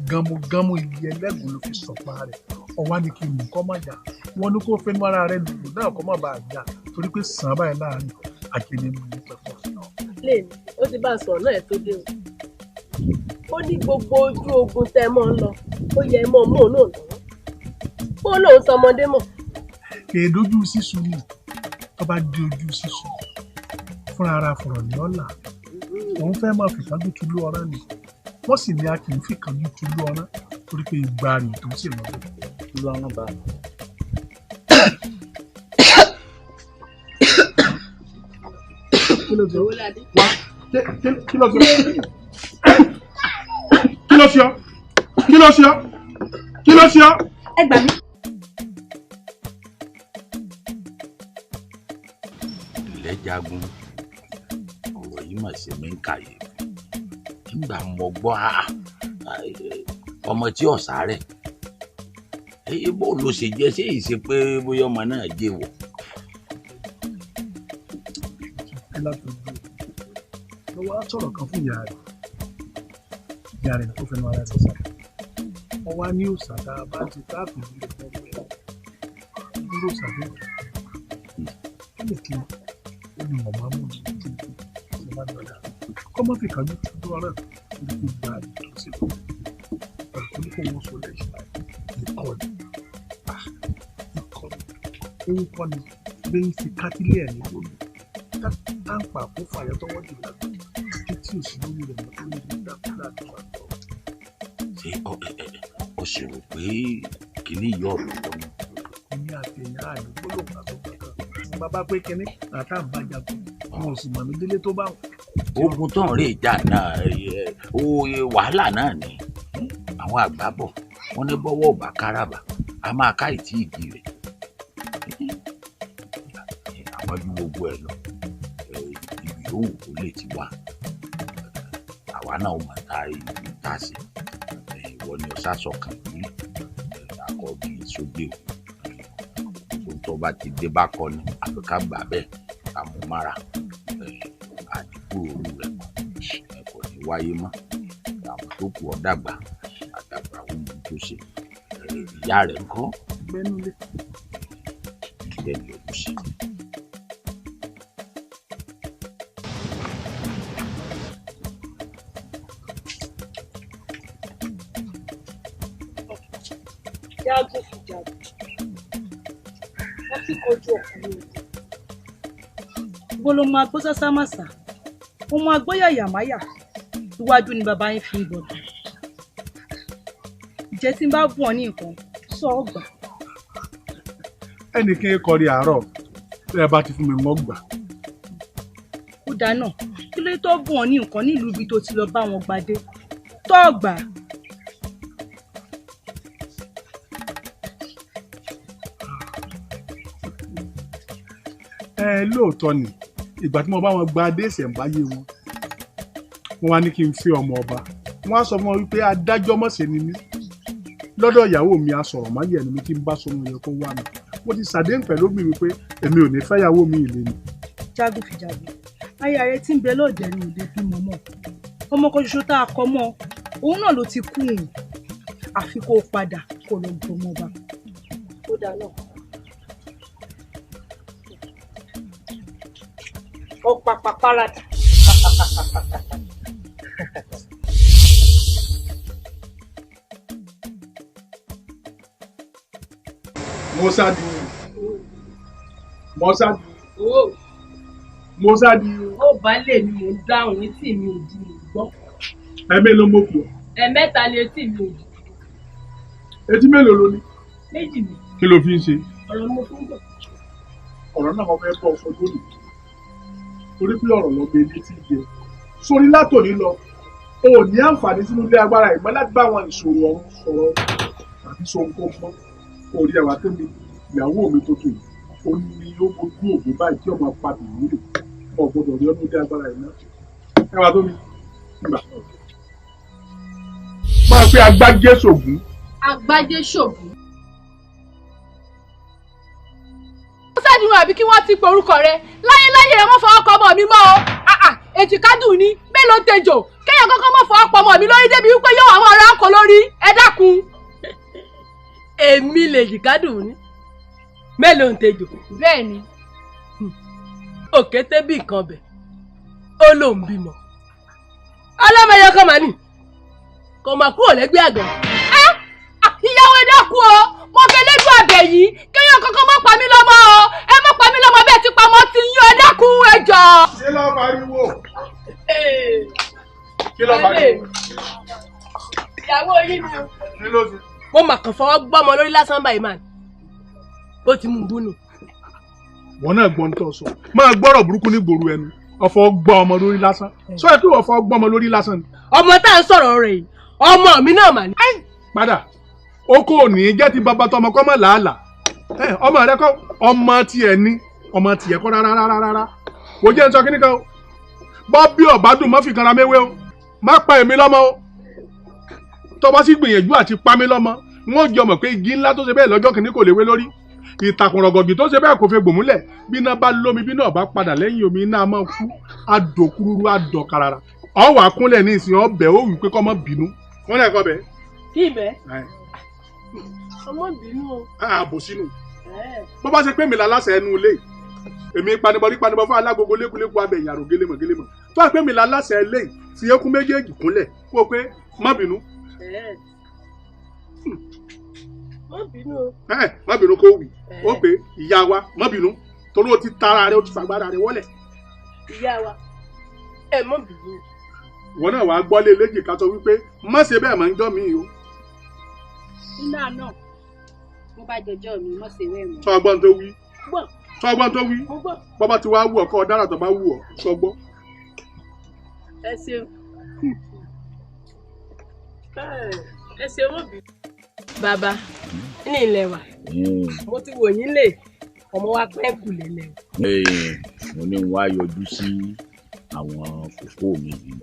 Gánmugánmú igi ẹlẹ́gùn ló fi sọ̀pá rẹ̀. Ọwá ni kí n mú kọ́ má yá. Wọ́n ní kó fẹnu ara rẹ̀ lùlù náà kọ́ má bàa yá torí pé sàn báyìí láàrin àjẹlẹ̀ mú ní pẹ̀pọ̀. Lèmi, ó ti bá a sọ̀rọ̀ náà ẹ̀ tó dé o. Ó ní gbogbo ojú ogun tẹ́ ẹ mọ́ ń lọ, ó yẹ ẹ mọ́ mọ́ òun náà lọ́wọ́. Ó lóun sọmọdé mọ̀. Kèédójú sísun ni tó bá dé ojú sísun fúnra ara fọ̀rọ̀ ní ọ̀la. Òun fẹ́ máa fìkánjú tulú ọ̀rán ni. Wọ́n sì ní a kì í fìkánjú tulú ọ̀rán torí pé ìgbà rẹ̀ tó sì lọ́dọ̀. Tulú ọ̀rán bá mi. Kí ló ṣe? Wá kí ló ṣe? Kí ló ṣe ọ́? Kí ló ṣe ọ́? Kí ló ṣe ọ́? Ẹ gbà mí. Ilẹ̀ jagun, ọ̀rọ̀ yìí mà ṣe mí ń kàyé. Nígbà mo gbọ́ ọmọ tí ọ̀sà rẹ̀ bó ló ṣe jẹ́ ṣé ìṣe pé bóyá ọmọ náà jẹ́wọ́. dé láti ojú lọ́wọ́ á sọ̀rọ̀ kan fún ìyá rẹ̀. Ìyá rẹ̀ tó fẹnu ara ẹ̀ sọ̀sọ̀. Wọ́n wá ní òòṣà tá a bá ti táàpù ìlú rẹ̀ fún ọgbẹ́ dúró òòṣà bẹ́ẹ̀. Kí ni kí ó ní wọ́n máa mú ní ojú ìlú máa ń lọ́dà. Kọ́ mọ́ fi kàjú tó ọ̀rẹ́ ní kó gba ìtòsí fún mi. Ọ̀rọ̀ ní kò wọ́n sọ lẹ́yìn ìkọlù. Ìkọlù. Òun kọ́ ni bẹ́ẹ̀ fi kátílẹ̀ ẹ̀ ní lónìí. Táǹpà kó fàyọ tọwọ́ dì lágbó títí òsì lórí rẹ̀ mọ́ tó ní ìdákúrà tó wà lọ. Ṣé ọ sì rò pé kínní yọ ọ̀rọ̀ lọ́nà? Èmi àti ẹ̀yà àná gbólóhùn àtọ̀ kankan. Bàbá pé kínní àtàǹbàjàgùn wọn ò sì mọ̀ mí délé tó bá wọn. Ogun tó ń rí ìjà náà wàhálà náà ni àwọn àgbà bọ̀ wọ́n ní bọ́wọ́ ọ̀bà káràbà a máa ká ìtì ìdí rẹ̀ àwọn ju gbogbo ẹ̀ lọ ibi yòówù kó lè ti wá àwa náà ó máa ta ìlú ta sí ìwọ ni ọ̀sá sọ̀kan ní àkọ́bí sóde o tó bá ti dé bá kọ ni àfi ká gbà bẹ́ẹ̀ ká mú mára àdìpọ̀ òru rẹ̀ kò ní wáyé mọ́ àwọn tó kù ọ́ dàgbà àdàgbà àwọn ohun tó ṣe ìyá rẹ̀ ń kọ́ Gbẹ́nulé. Ìgbẹ́ni òkú sí. Jágún fìjàgùn wọ́n ti kojú ọkùnrin òde. Bó ló máa gbó sásámàsà, ó máa gbó yàyàmáyà, iwájú ni bàbá yín fi ń gbọdọ̀. Ìjẹ́ tí n bá bùn ọ ní nǹkan, sọ ọ gbà. Ẹnìkan kọrí àárọ̀ tẹ́ ẹ bá ti fún mi wọ́n gbà. Ó dáná, kí ló tó bùn ọ ní nǹkan nílùú ibi tó ti lọ bá wọn gbadé? Tọ́ ọ gbà. Ẹ lóòótọ́ ni ìgbà tí mo bá wọn gba adé ìṣẹ̀ǹbáyé wọn wọ́n wá ní kí n fẹ́ ọmọ ọba. Wọ́n á sọ fún wọn wípé adájọ́ mọ̀sẹ̀ ni mí lọ́dọ̀ ìyàwó mi asọ̀rọ̀ má yẹ̀ ni mi kí n bá sọmọ yẹ kó wá mi. Mo ti ṣàdéhùn pẹ̀lú mi wípé èmi ò ní fẹ́yàwó mi ìlé ni. Jágún fìjàgùn, aya rẹ tí ń bẹ lọ́ọ̀dẹ̀ ni ò lè bímọ mọ́. Ọmọ kan ṣoṣo tá a kọ mọ́ òun náà ló ti kú òun. Àfi kó o padà kó o lọ gbọmọ ọba. Ó dáná. Ọ̀pàpà paradà. Mọ́sádì mọ́sádì mọ́sádì. Ó bá lè ní mò ń dáhùn ní tí mi ò di gbọ́. Ẹ̀mí ló mọ̀ pọ̀. Ẹ̀mẹ́ta ni etí mi ò di. Etí mélòó ló ní? Méjì ni. Kí ló fi ń ṣe? Ọ̀rọ̀ ni mo fi ń gbọ́. Ọ̀rọ̀ náà mo fẹ́ bọ́ sọ lónìí. Torí pé ọ̀rọ̀ lọ bẹ létí jẹ. Sórí látòní lọ, o ò ní àǹfààní sínú ilé agbára ìmọ̀ láti bá àwọn ìṣòro ọ̀hún sọ̀rọ̀ tàbí sọ nǹkan mọ́. Orí ẹwà tó mi ìyàwó mi tuntun yìí, ó ní ó mojú òògùn báyìí tí ọmọ apá mi nílò. Mo gbọ́dọ̀ rí ọ́nú ilé agbára yìí náà. Ẹwà tó mi, gbà. Máa pe agbájé ṣògùn. Agbájé ṣògùn. Sádìrún àbí kí wọ́n ti pe orúkọ rẹ láyéláyé rẹ wọ́n fọwọ́ kọ ọmọ mi mọ́ o èjìkádùn ni mélòó tejò kéèyàn kọ́kọ́ mọ̀ fọwọ́ pọ̀ ọmọ mi lórí débi wípé yóò àwọn ará kọ lórí ẹ dákun. Èmi lèjìkádùn ni mélòó tejò. Bẹ́ẹ̀ ni. Òkété bí nǹkan bẹ̀ ó lóun bímọ. Ọlọ́mọye kan mà ní kò mà kúrò lẹ́gbẹ́ àgbọ̀n. Ìyàwó ẹ dákun o, mo fẹ́ lẹ́dùn àbẹ̀ yìí kéèyàn kankan má pa mí lọ́mọ o, ẹ má pa mí lọ́mọ bẹ́ẹ̀ ti pamọ́ ti yín, ẹ dákun ẹ jọ. Ṣé lọ́ọ́ pariwo? Kí lọ́ọ́ pariwo? Ìyàwó yín ni o. Kí ló ṣe? Mo mà kàn fọwọ́ gbọ́mọ lórí lásán báyìí mà ní. Ó ti mú un búnú. Wọ́n náà gbọ́n tó sọ. Máa gbọ́rọ̀ burúkú ní gbòòrò ẹnu. Ọ̀fọ̀ gbọ́ ọmọ lórí lásán. Sọ yẹ kí ọ̀fọ̀ gbọ́ ọmọ lórí lásán ni. Ọmọ tá à ń sọ̀rọ̀ rẹ̀ yìí, ọmọ mi náà mà ní. Padà, oko ò ní jẹ́ ti bàbá tọmọ kọ́ mọ̀ làálàá. Ọmọ rẹ kọ́ ọmọ tiẹ̀ ni ọmọ tiẹ̀ kọ́ rárá rárá rárá. Wò jẹ́ ń sọ kíní kan o. Bọ́ bí ọ̀bádùn má fi kanra méwé o. Má pa èmi lọ́mọ o. Tọ́ bá sì gbìyànjú àti pa mí lọ́mọ, wọ́n jọ mọ̀ pé igi ńlá tó ṣe bẹ́ẹ̀ lọ́jọ́ kìíní kò léwé lórí. Ìtàkùn rọ̀gọ̀gì tó ṣe bẹ́ẹ̀ kò fẹ́ gbòmúlẹ̀. Bí iná bá lómi, bí náà bá padà lẹ́yìn omi, iná máa kú, adòkúrúrú, adọ̀karara. Ọ wà kúnlẹ̀ ní ìsìn ọbẹ̀, ó wí pé kọ́ mọ́ bínú. Kúnlẹ̀ kọ́ bẹ́ẹ̀. Kí ibẹ̀? Ọmọ bínú o. Ààbò sínú. Bó bá ṣe pé mi là láṣẹ ẹnu ilé, èmi panibọrí panibọ fún alágogo lékuléku abẹ ìyàrá gélémọ̀ gélémọ̀. Tó bá pé mi là láṣẹ ilé, fi eékún méjèèjì kúnlẹ̀ kó o pé má bínú. Má bínú o. Má bínú kó wì. Ó pé ìyá wa má bínú torí o ti tara rẹ, o ti fagbára rẹ wọlẹ̀. Ìyá wa ẹ má bínú. Ìwọ náà wàá gbọ́ lé léjì ká sọ wípé má ṣe bẹ́ẹ̀ máa ń jọ́ mi o. Iná náà mo bá jọjọ́ mi má ṣe bẹ́ẹ̀ mọ́. Sọ ọgbọ́n tó wí. Sọ ọgbọ́n tó wí. Bọ́bá ti wá wù ọ́ kọ́ ọ dára tó bá wù ọ́ sọ gbọ́. Ẹ ṣeun. Ẹ ṣeun mọ̀ bí. Bàbá ní ilẹ̀ wa mo ti wò yín lè ọmọ wa pẹ́ kù lélẹ̀. Mo ní wá yọjú sí àwọn kókó mi yìí.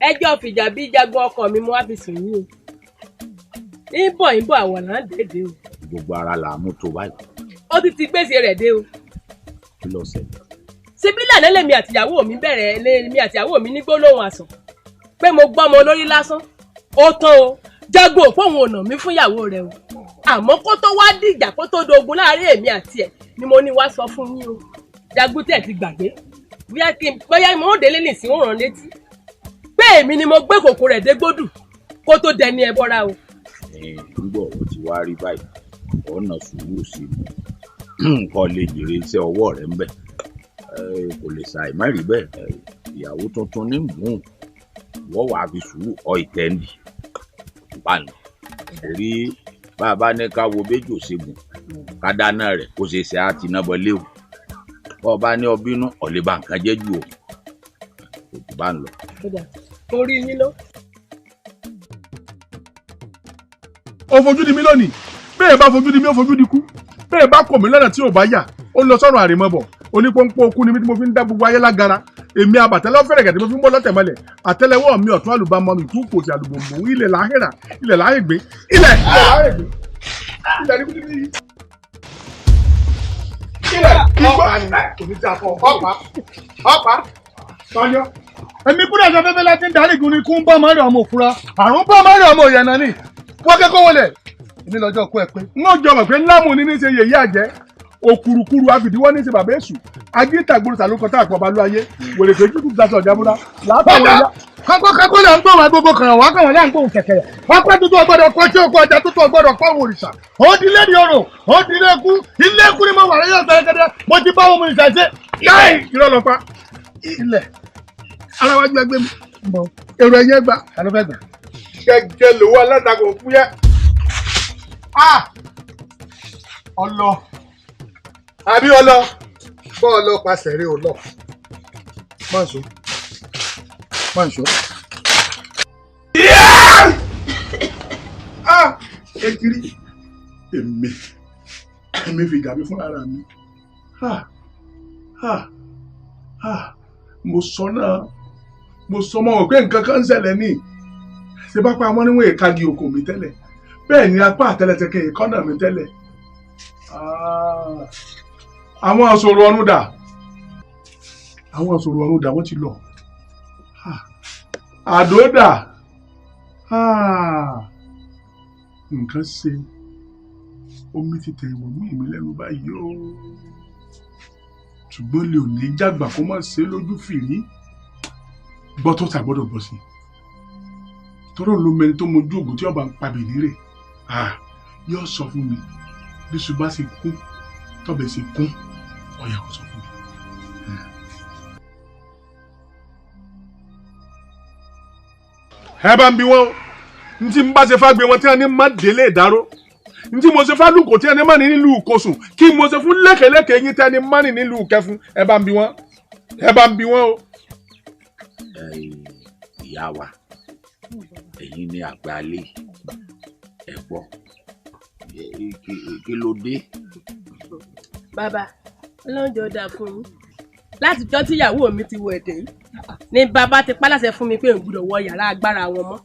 Ẹjọ́ fìjà bí jagun ọkọ mi mo wá fi sùn yín o. Ń bọ̀ àwòrán dédé o. Gbogbo ara là á mú tó báyìí. Ó ti gbèsè rẹ̀ dé o. Kí ló ṣẹlẹ̀? Síbí lànà lèmi àtìyàwó mi bẹ̀rẹ̀ lèmi àtìyàwó mi ní gbólóhùn àsàn pé mo gbọ́mọ lórí lásán. Ó tán o, jagun òpó òun ọ̀nà mi fún ìyàwó rẹ̀ o. Àmọ́ kó tó wá dìjà kó tó dogun láàárín èmi àti ẹ̀ ni mo ní wá sọ fún yín o. Jagun tẹ̀ ti gbàgbé. Bóyá mo ń délé nìsín ó rán létí. Pé èmi ni mo gbé kòkó rẹ̀ dégbódù kó tó dẹni ẹbọra o. Nígbà ó ti wá rí báyìí, ọ̀nà sùúrù sí i nǹkan lè jèrè iṣẹ́ ọwọ́ rẹ̀ ń bẹ̀. Kò lè ṣàì má rí bẹ́ẹ̀. Ìyàwó tuntun ní gùn wọ́n wàá fi sùúrù ọ ìtẹ́ndì báyìí. Torí bá a bá ní ká wo béjò ṣègùn ká dáná rẹ̀ kó ṣe ṣe á ti ná bọ́ léwu. Bọ́ ọ bá ní ọbínú ọ̀lẹ́ bá nǹkan jẹ́ jù o. Kò jù bá ń lọ. Orí yín ló. Ó fojú di mí lónìí, bẹ́ẹ̀ bá fojú di mí ó fojú di kú, bẹ́ẹ̀ bá kọ̀ mí lọ́nà tí ò bá yà ó lọ sọ́run àrèmọ́bọ̀. Onípọ́npọ́ okú ni mí tí mo fi ń dá gbogbo ayé lágara. Èmi àbàtẹ́lẹ́ fẹ́rẹ̀gẹ̀ tí mo fi ń bọ́ lọ́tẹ̀ mọ́lẹ̀. Àtẹ́lẹwọ́ mi ọ̀tún àlùbámọ́ mi kú kò sí àlùbòǹbò. Ilẹ̀ láhìrà, ilẹ̀ láhìgbé, ilẹ̀ láhìgbé, ilẹ̀ ní kúndínlẹ́ yìí. Ilẹ̀ igbó ọ̀pá ọ̀pá tọ́jọ́. Èmi kúrò ẹ̀sọ́ fẹ́fẹ́ láti ń darí ìgún ni kú ń bọ́ mọ́rẹ̀ ọmọ òfurá, àrùn bọ́ mọ́rẹ̀ ọmọ òyànà ni. Wọ́n kẹ́kọ̀ọ́ wọlé. Èmi lọ́jọ́ kú ẹ pé. N ó jọ mọ̀ pé ńlámù ni ní ṣe yèyí àjẹ́. Òkùrùkùrù àfìdíwọ́ ní ṣe bàbá èṣù. Agítàgbòrò sàlókọ tá àpọ̀ balú ayé. Wèrè pé kíkú dasọ̀ jábúrá. Látàwọn ẹ̀yà. Kákó là ń gbóhùn agogo kàrà wá kàwọn là ń gbóhùn kẹ̀kẹ́. Pápá tuntun ọgbọ́dọ̀ kọ́ tí òkú ọjà tuntun ọgbọ́dọ̀ kọ́ àwọn òrìṣà. Ó di ilé ní ọrùn, ó di ilé ikú, ilé ikú ni mo wà lẹ́yìn ọ̀sán gẹ́gẹ́. Mo ti bá wọn òrìṣà ṣe. Láì irọ́ lọ pa. Ilẹ̀. Ara wájú ẹgbẹ́ mi. Èrò ẹ̀yẹ gbà. Ta ló fẹ́ gbà? Gẹ́gẹ́ lówó alátakò fúyẹ́. Ọlọ. Àbí ọlọ. Bọ́ọ̀lù pàṣẹ rí o lọ. Mọ̀nsó. Mọ̀nsó. Ekiri. Èmi fi gàbí fún ara mi. Mo sọ náà. Mo sọ mọ́ pé nǹkan kan ń ṣẹlẹ̀ ní. Ṣé bá pa àwọn oníwọ̀n ìkagi oko mi tẹ́lẹ̀? Bẹ́ẹ̀ ni apá àtẹlẹsẹ̀kẹ́ ìkọ́nà mi tẹ́lẹ̀. Àwọn àṣòro ọ̀run dà. Àwọn àṣòro ọ̀run dà, wọ́n ti lọ. Àdó dà. Nǹkan ṣe. Omi ti tẹ̀ ìwọ̀n mú ìmí lẹ́nu báyìí o. Ṣùgbọ́n lè ò ní jàgbà kó má ṣe lójú fìrí. Gbọ́ tó ta gbọ́dọ̀ gbọ́ sí. Tọ́rọ̀ ló mẹni tó mojú ògùn tí ọba ń pa bìnní rè. Yóò sọ fún mi bí iṣu bá ṣe kún tọ́bẹ̀ ṣe kún ọ̀yà kò sọ fún mi. Ẹ bá ń bi wọn o. N tí n bá ṣe fágbe wọn tí wọn ní má délé ìdáró. N tí mo ṣe fálùkò tí wọn ní má ní nílùú Kosùn. Kí mo ṣe fún lékeleke yín tí wọn ní má ní nílùú Kẹfun. Ẹ bá ń bi wọn. Ẹ bá ń bi wọn o. Ìyá wa, ẹ̀yin ni àgbà ilé, ẹ gbọ́ kí ló dé? Bàbá, Ọlọ́run jọ̀ọ́ dáa fún yín. Láti jọ́ tíyàwó mi ti wọ ẹ̀dẹ̀ yìí ni bàbá ti pálàṣẹ fún mi pé n gbọ́dọ̀ wọ yàrá agbára wọn mọ́.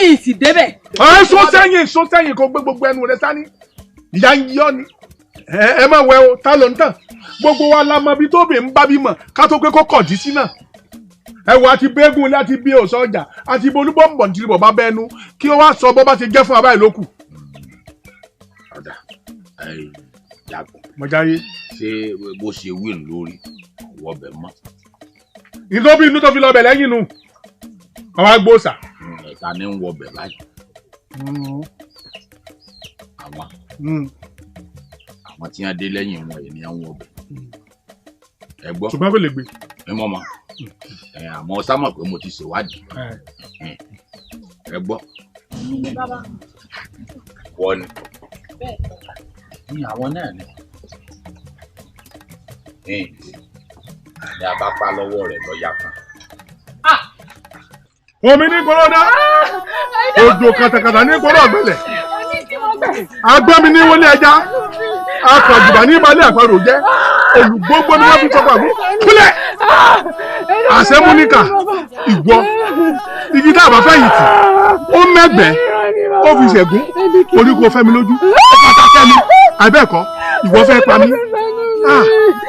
Ìsì débẹ̀. Ẹ sún sẹ́yìn, sún sẹ́yìn kó gbé gbogbo ẹnu rẹ sání. Ìyá ń yọ ni. Ẹ má wẹ o, ta ló ń tàn? Gbogbo wa la mọ ibi tó bè ń bá bímọ ká tó pé kó kọ̀dí sí náà. Ẹ wo àti bẹ́gùn ilé àti bí òsán ọjà àti ibo olúbọ̀nbọ̀n tí bọ̀ bá bẹ́nu kí wọ́n wá sọ bọ́ bá ti jẹ́ fún abáyé lókù. Ọ̀dà Jagun. Mọ̀jáyé. Ṣé bó ṣe wí lórí wọbẹ̀ mọ́? Ìtọ́bí inú tó fi lọ bẹ̀ lẹ́yìn nu. Àwọn agbóòsà. Ẹ̀ka ní ń wọbẹ̀ báyìí. Àwọn tí wọ́n dé lẹ́yìn wọn ènìyàn ń wọbẹ̀. Ẹ gbọ́. Ṣùgbọ́n kò lè gbé. Ẹ mọ̀ mọ́. Àmọ́ sámọ̀ pé mo ti ṣèwádìí. Ẹ gbọ́. Wọ́n ni. Ní àwọn náà ni. Ní a bá pa lọ́wọ́ rẹ̀ lọ́ọ́yà kan. Omi ní kòrónà, odò kàtàkàtà ní kòró ọ̀gbẹ́lẹ̀, agbọ́mi ní wọlé ẹja, akọ̀jùbà ní balẹ̀ àparò jẹ́, olùgbógbó ni wọ́n fi sọ́kọ̀ àgbo, kúlẹ̀! Àṣẹmúníkà, ìwọ, igi tá a bá fẹ̀yìntì, ó mẹ́gbẹ̀ẹ́, ó fi ṣẹ̀gún, orí kò fẹ́ mi lójú, ó pàtàkì mi, àbẹ́ẹ̀kọ́, ìwọ fẹ́ pa mí.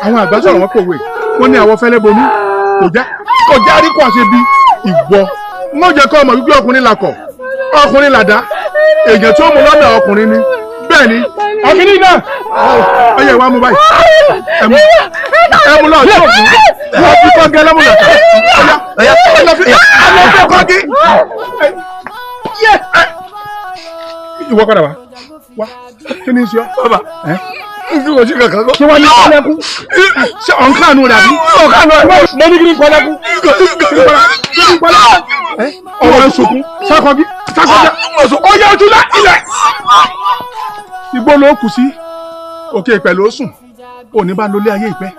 Àwọn àgbà sọ̀rọ̀ wọn pòwe, wọ́n ní àwọ̀ fẹ́lẹ́ bonú, kò já rí kó àṣẹ bí ìwọ. Wọ́n jẹ́ kọ́ ọmọ wípé ọkùnrin lakọ̀, ọkùnrin làdá, èèyàn tí ó mú lọ́nà ọkùnrin ni, bẹ́ẹ̀ ni, ọkùnrin náà, ọyẹ ìwà mú báyìí, ẹmu lọ sí òkú, wọ́n fi kọ́gẹ́ lọ́mú lọ́tà, ọyà ẹ lọ fi kọ́gẹ́. Ìwọ padà wá, wá, kí ni ṣe ọ́? Bàbá, kí wọ́n ní kọ́lẹ́kú? Ṣé ọ̀nkánú rẹ̀ àbí? Ọ̀nkánú rẹ̀. Mo ní kí ni kọ́lẹ́kú? Ọ̀rọ̀ sunkún sákọ̀bí sákọ̀bí ọyẹ ojú lá ilẹ̀. Igbó ló kù sí, òkè ìpẹ́ ló sùn, òní bá lólé ayé ìpẹ́.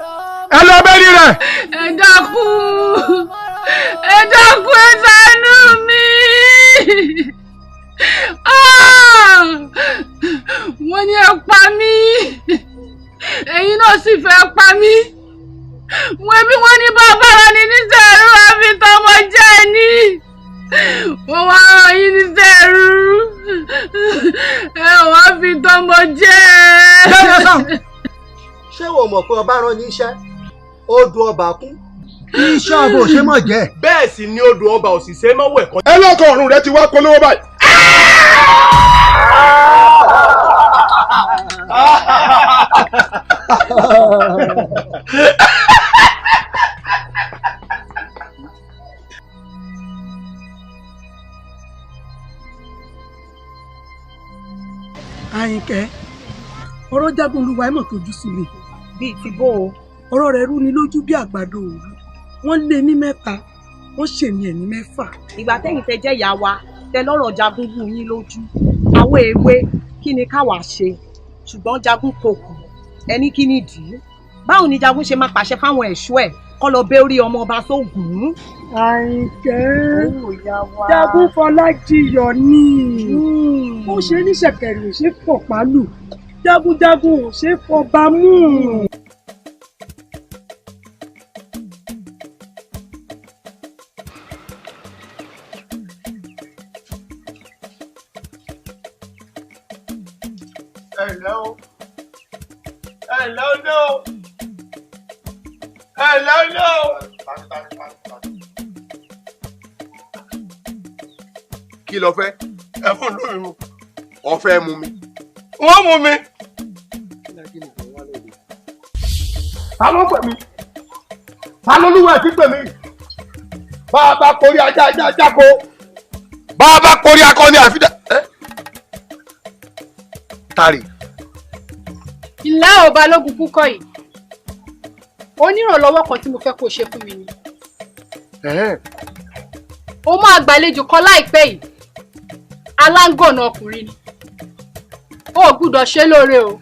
Ẹ lọ bẹ́ẹ̀ rẹ̀. Ẹ dákun, ẹ dákun, ẹ ṣàánú mi. Wọ́n ní ẹ pa mí, ẹ̀yin náà sì fẹ́ pa mí. Wọ́n bí wọ́n ní bàbá rẹ̀ ní nísẹ̀rú àfi tọmọ jẹ́ ní. Wọ́n wá rán yín nísẹ̀rú, ẹ wá fi tọmọ jẹ́. Ṣé wo mọ̀ pé ọba rán ní iṣẹ́ odò ọba kún? Iṣẹ́ ọba ò ṣe mọ̀ jẹ́. Bẹ́ẹ̀ sì ni odò ọba ò sì ṣe mọ́wọ́ ẹ̀kọ́. Ẹ lọ́kọ̀ ọ̀run rẹ ti wá polówó báyìí. Àyìnkẹ́, ọ̀rọ̀ Jagun Olúwa ẹ̀ mọ̀ tójú sí mi. Bíi ti bó o. Ọ̀rọ̀ rẹ̀ rú ni lójú bí àgbàdo òru. Wọ́n lé ní mẹ́ta, wọ́n ṣèmí ẹ̀ ní mẹ́fà. Ìgbà tẹ́yìn tẹ jẹ́ ìyá wa, tẹ lọ́rọ̀ Jagun wú yín lójú. Àwọn èwe kí ni káwa ṣe? Ṣùgbọ́n Jagun kò kù. Ẹni kí ni dì í? Báwo ni Jagun ṣe máa pàṣẹ fáwọn ẹ̀ṣọ́ ẹ̀ kọ́ lọ bẹ́ orí ọmọ ọba sóògùn? Àyìnkẹ́, Jagun Fọlájiyọ̀ ni. Ó ṣe ní ṣẹ̀kẹ̀rẹ̀ ò ṣe fọ̀pá lù. Jagunjagun ò ṣe fọba mú. Ẹ ǹlẹ́ o, ẹ ǹlẹ́ o ní o, ẹ ǹlẹ́ o ní o. Kí lo fẹ́? Ẹ fún lómi mu. Ó fẹ́ mu mi. Wọ́n mú mi. Ta ló pè mí? Ta ló lúwẹ̀ tí pè mí? Bá a bá korí ajá ajá ajá ko. Bá a bá korí akọni àfidà. Tari. Ìlà ò Balógun kúkọ yìí, onírànlọ́wọ́ kan tí mo fẹ́ kó ṣe fún mi ni. Ó máa gbàlejò kan láìpẹ́ yìí, aláǹgọ̀nà ọkùnrin ni. Ó gbúdọ̀ ṣe lóore o,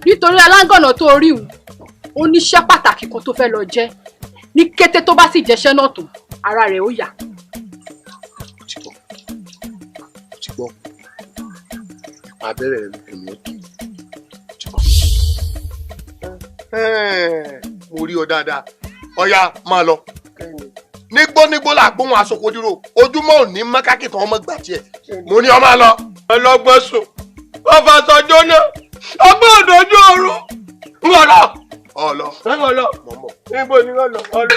nítorí aláǹgọ̀nà tó rí òun, ó níṣẹ́ pàtàkì kan tó fẹ́ lọ jẹ́. Ní kété tó bá sì jẹ́ṣẹ́ náà tó, ara rẹ̀ ó yá. Ti gbọ́, abẹ́rẹ́ rẹ̀ kò ní ọtí. Mo rí ọ dáadáa, ọ̀ya máa lọ. Nígbó nígbó là gbóhùn aṣokodiro, ojúmọ́ ò ní mọ́kákì kan ọmọ gbà tiẹ̀. Mo ní ọ máa lọ. Ọlọ́gbọ́n sùn, wọ́n fa aṣọ jóná. Ọgbọ́n òdòjú oorun. Ń wọ̀ lọ. Ọlọ. Ń wọ̀ lọ. Níbo ni wọ́n lọ? Ọlọ.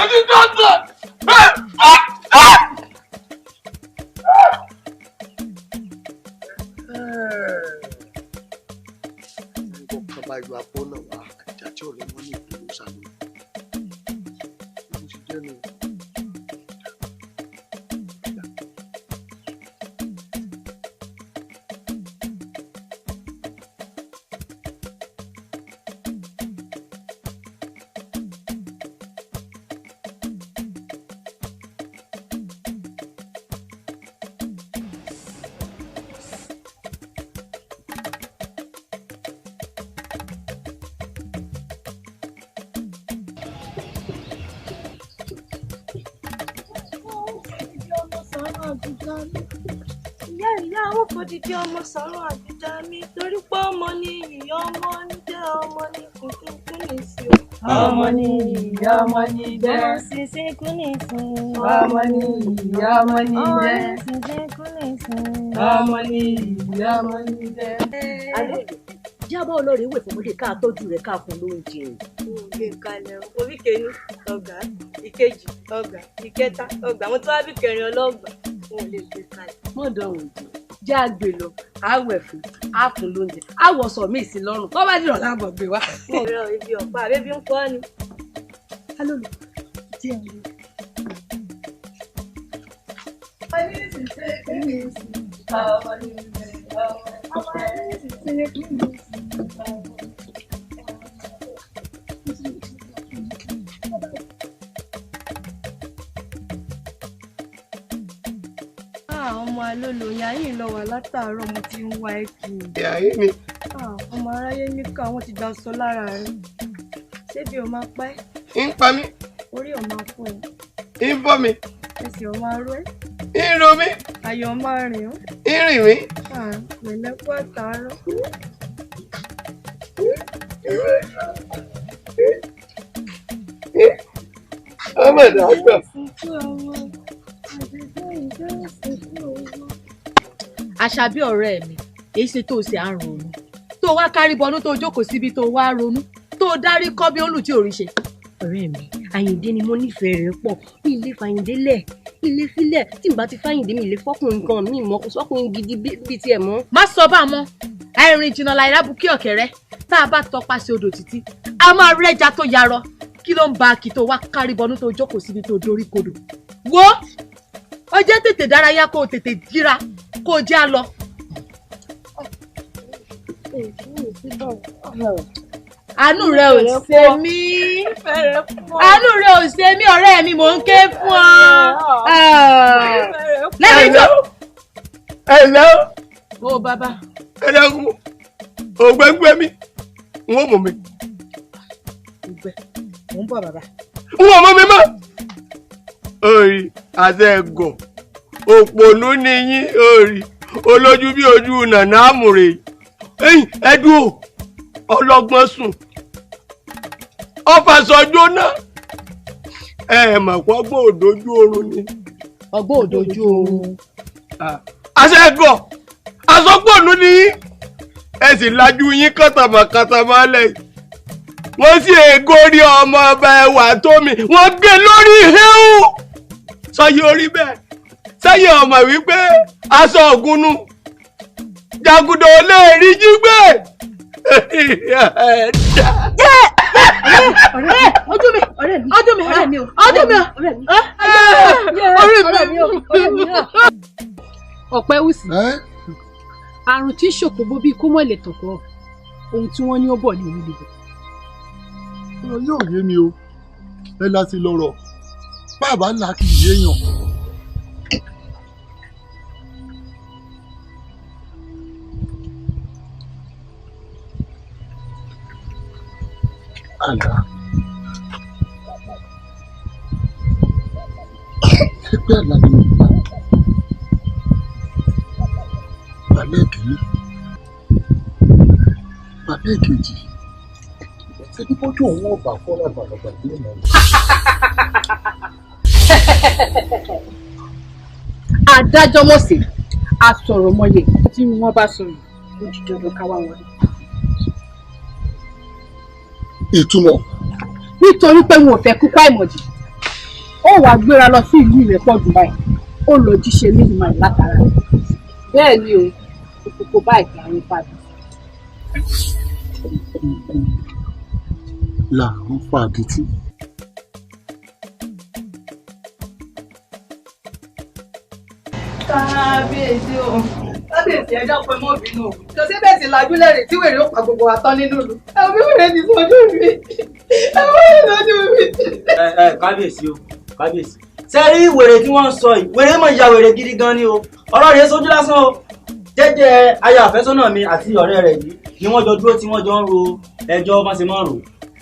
Ojú tó ń sọ. Nǹkan bá yọ abọ́ náà wá àjà tí ọ̀rẹ́ wọn ní ìpínlẹ̀ sálọ. Mo ti jẹ́nu. Ìyá ìyá ó fòdìdí ọmọ sọ̀rọ̀ àbújá mi torí pé ọmọ ní ìyá ọmọ ń jẹ́ ọmọ ní kùnkùn ní sí o. Ọmọ ní ìyá ọmọ ní jẹ́. Ọmọ sísìn kún ní sìn. Ọmọ ní ìyá ọmọ ní jẹ́. Ọmọ sísìn kún ní sìn. Ọmọ ní ìyá ọmọ ní jẹ́. Jábọ̀ olórí ìwé fọmọdé ká tọ́jú rẹ̀ ká fún lóúnjẹ. Gbé kalẹ̀ o, orí kìíní ọgbà, ìkejì ọgbà, ìkẹta ọgbà, àwọn tó wá bí kẹrin ọlọ́gbà, wọn ò lè gbé kalẹ̀. Mọ̀dọ̀ òjò jẹ́ àgbè lọ, àwẹ̀ fún, àfún lóúnjẹ, àwọ̀sọ̀ míì sí lọ́rùn, tó bá dìrọ̀ láàbọ̀ gbé wá. Ọ̀rọ̀ ibi ọ̀pá àbẹ́bí ń kọ́ ni. Alóòlù jẹ́ ẹ̀rọ. Ọmọ alólo ìyá yìí lọ wà látàárọ̀ mo ti ń wá ẹ kiri. Ìyá yìí ni. Ọmọ aráyé níkà wọ́n ti gba sọ lára rẹ̀. Ṣé bí o máa pẹ́? Ń pa mí. Orí ò máa fọ́ ẹ. Ń fọ́ mi. Ẹsẹ̀ ò máa ró ẹ́. Ń ro mí. Ayọ̀ máa rìn ọ́. Ń rìn mí. Pẹ̀lẹ́ kú àtàárọ̀. Ọmọ ìdàgbà. Àṣàbí ọ̀rẹ́ mi, èyí ṣe tó o ṣe à ń ronú. Tó o wá kárí bọnú tó o jókòó síbi tó o wá ronú. Tó o dárí kọ́ bí olù tí ò rí ṣe. Ọ̀rẹ́ mi, Àyìndé ni mo nífẹ̀ẹ́ rẹ̀ pọ̀. Mi lè fàyìndé lẹ̀, ilé sílẹ̀. Tí n bá ti fàyìndé mi lè fọ́kùnrin kan mi mọ́, kò sọ́kùnrin gidi bíi tiẹ̀ mọ́. Má sọ bá a mọ́, àìrìn jìnnà láìra bukí ọ̀kẹ́rẹ́. Tá a bá tọpasẹ̀ odò títí, a máa rẹ́ja tó yarọ. Kí ló ń ba kí tó wá kárí bọnú tó jókòó síbi tó dorí kodò? Wo! Ó jẹ́ tètè dárayá kó o tètè jíra kó o já lọ. Àánú rẹ ò ṣe mí. Àánú rẹ ò ṣe mí ọ̀rẹ́ mi mò ń ké fún ọ. Lẹ́yìn tó. Ẹ ǹlẹ́ o. Ó bàbá. Ẹ dákun, ògbẹ́ ń gbé mi, n ó mú mi. Ògbẹ́, mò ń bọ̀ bàbá. N ò mú mi mọ́. Orí àti ẹ̀gọ̀ òpònú ni yín orí olójú bí ojú nànà àmùrè ẹdùn ọlọ́gbọ́n sùn ọfàṣọ jóná ẹ mọ̀ pé ọgbọ́n òdòjú oorun ni. Ọgbọ́n òdòjú oorun. Àṣẹ ẹ̀gọ̀ àsọpọ̀nù ni yín ẹ sì lajú yín kàtàmọ̀kàtàmọ̀ lẹ̀ wọ́n sì ègórí ọmọ ọba ẹwà tó mi wọ́n gbé lórí hẹ́ù sọyẹ orí bẹ́ẹ̀ sẹ́yìn ọmọ wípé aṣọ ògúnnu jàgùdọ̀ lè rí jí gbé. Ojú mi ojú mi ọ̀rẹ́ mi ojú mi ọ̀rẹ́ mi. Ọ̀pẹ́ wùsì àrùn tí ṣòkòbó bíi kó mọ̀ lè tọ̀kọ̀ ohun tí wọ́n ní ó bọ̀ ní orí lè bọ̀. Ọ̀rọ̀ yóò yé mi o, ẹ láti lọ́rọ̀ bàbá ńlá kì í yéèyàn. Àlá ṣé pé àlá ni mo gbà balẹ̀ kìíní balẹ̀ kejì ṣé bí bọ́jú òun ọ̀bà fọ́nrán àgbàlagbà ní ìmọ̀ Adájọ́ mọ̀sẹ̀, Asọ̀rọ̀mọyè tí wọ́n bá sọ̀rọ̀ ó di dandan ká wá wọn rí. Ìtumọ̀. Nítorí pé wọn ò fẹ́ kúkú àìmọ̀dì, ó wàá gbéra lọ sí ìlú Ìrẹ́pọ̀dùn báyìí, ó lọ jíṣẹ́ Elédùmarè látara rẹ̀. Bẹ́ẹ̀ ni o, òkòkò báyìí kì í àrùn padà. Là ń fa àdìtí. Kábíyèsí o, kábíyèsí, ẹ dákun, ẹ mọ́ bínú o. Kò sí bẹ́ẹ̀ sì lajú lẹ́rìí tí wèrè ó pa gbogbo wa tán nínú ìlú. Àbí wèrè ti sọjú mi, àbí wèrè sọjú mi. Ẹ ẹ kábíyèsí o, kábíyèsí. Ṣe rí wèrè tí wọ́n ń sọ yìí, wèrè mọ̀ ìyá wèrè gidi gan ni o. Ọ̀rọ̀ rẹ̀ sójú lásán o. Jẹ́jẹ́ aya àfẹ́sọ́nà mi àti ọ̀rẹ́ rẹ̀ yìí ni wọ́n jọ dúró tí wọ́n jọ ń ro ẹjọ́ bá ṣe máa ń rò.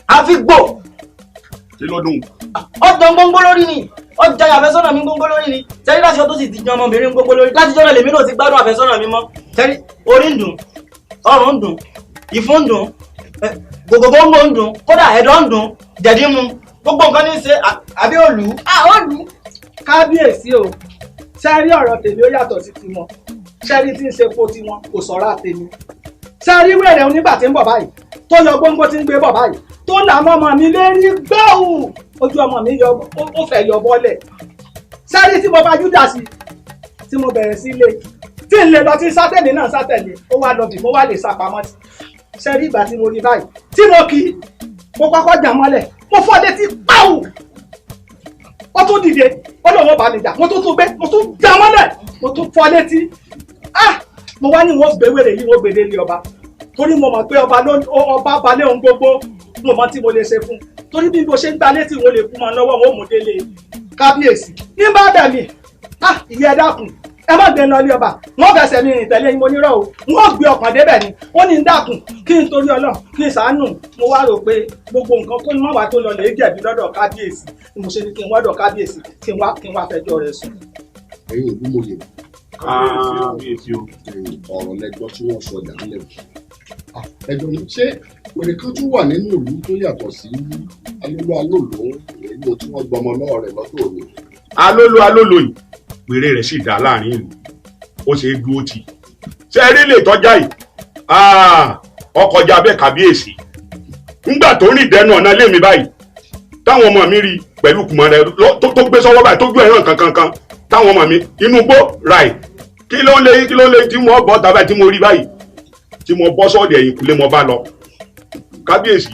Àfi gbò. Kí ló dùn? Ọjọ́ gbóngbó lórí ni, ọjà àfẹ́sọ́nà mi gbóngbó lórí ni. Sẹ́rí láti ọdún sì ti jẹun ọmọbìnrin gbóngbó lórí. Láti jọ́nà lèmi náà ti gbádùn àfẹ́sọ́nà mi mọ́. Sẹ́rí orí ń dùn, ọrùn ń dùn, ìfun ń dùn, gbogbogbò ń dùn, kódà ẹ̀dọ̀ ń dùn, jẹ̀dí mu, gbogbo nǹkan ní í ṣe àbí òlù. Òlù. Kábíyèsí o, sẹ́rí ọ̀rọ̀ tèmi ó yàtọ̀ sí tiwọn. Sẹ́rí tí ń ṣe po tiwọn kò sọ̀rọ̀ àtèmi. Sẹ́rí wẹ̀rẹ̀ onígbà tí ń bọ̀ báyìí tó yọ gbóngbó tí ń gbé bọ̀ báyìí tó là mọ́ ọmọ mi lérí gbọ́ù, ojú ọmọ mi yọ, ó fẹ́ yọ bọ́lẹ̀. Sẹ́rí tí mo bá júdà sí tí mo bẹ̀rẹ̀ sí lé tí ń lè lọ tí sátẹ̀lé náà sátẹ̀lé ó wá lọ bì mo wá lè sá pamọ́ sí. Sẹ́rí ìgbà tí mo rí báyìí tí mo kì í, mo kọ́kọ́ jà mọ́lẹ̀, mo fọ́ létí páwù, ó tún dìde, ó lóun ó bá mi jà, mo tún tún gbé, mo tún jà mọ́lẹ̀, mo tún fọ́ létí. Ah, mo wá ní wọn gbé wèrè yìí, wọn gbé délé ọba, torí mo mọ̀ pé ọba ló ọba balẹ̀ ohun gbogbo. Mo mọ̀ tí mo lè ṣe fún un, torí bí mo ṣe ń gba létí wọn lè kú mọ́ lọ́wọ́, wọn ò mú délé kábíyèsí ní bá bẹ̀ mí. Ah, ìyá ẹ dákun, ẹ má gbé lọ ilé ọba, wọn fẹsẹ̀ mi rìn tẹ̀lé yín. Mo nírọ̀ o, wọn gbé ọkàn débẹ̀ ni. Ó ní dákun, kí n torí Ọlọ́run, kí n ṣàánú. Mo wá rò pé gbogbo nǹkan kó má wàá tó lọ lè jẹ̀bi lọ́dọ̀ kábíyèsí, mo ṣe ní kí n wọ́dọ̀ kábíyèsí, kí n wá fẹjọ́ rẹ̀ sùn. Ẹ̀yin ìlú mòye. Kábíyèsí o. Ọ̀rọ̀ lẹ́gbọ́ tí wọ́n sọ dàálẹ̀ o. Ẹjọ́ ni ṣé wèrè kan tún wà nínú ìlú tó yàtọ̀ sí alólò alólò èyí tí wọ́n gbọmọ lọ́wọ́ rẹ̀ lọ́dọ̀ òní. Alólò alólò yìí wèrè rẹ̀ sì dá láàrin ìlú, ó ṣe é dúró tì. Ṣé eré lè tọ́já yìí? Ọkọjá bẹ́ẹ̀ kábíyèsí. Ńgbà tó rìn dẹnu ọ̀nà lé mi báyìí táwọn ọmọ mi rí pẹ̀lú kùmọ̀ rẹ̀ tó gbé sọ́wọ́ báyìí tó gbé ẹ̀rọ kankankan táwọn ọmọ mi inú gbó ráì kí ló lé kí ló lé tí mo bọ́ tàbí tí mo rí báyìí tí mo bọ́ sọ́ọ̀dì ẹ̀yìn kúlé mo bá lọ. Kábíyèsí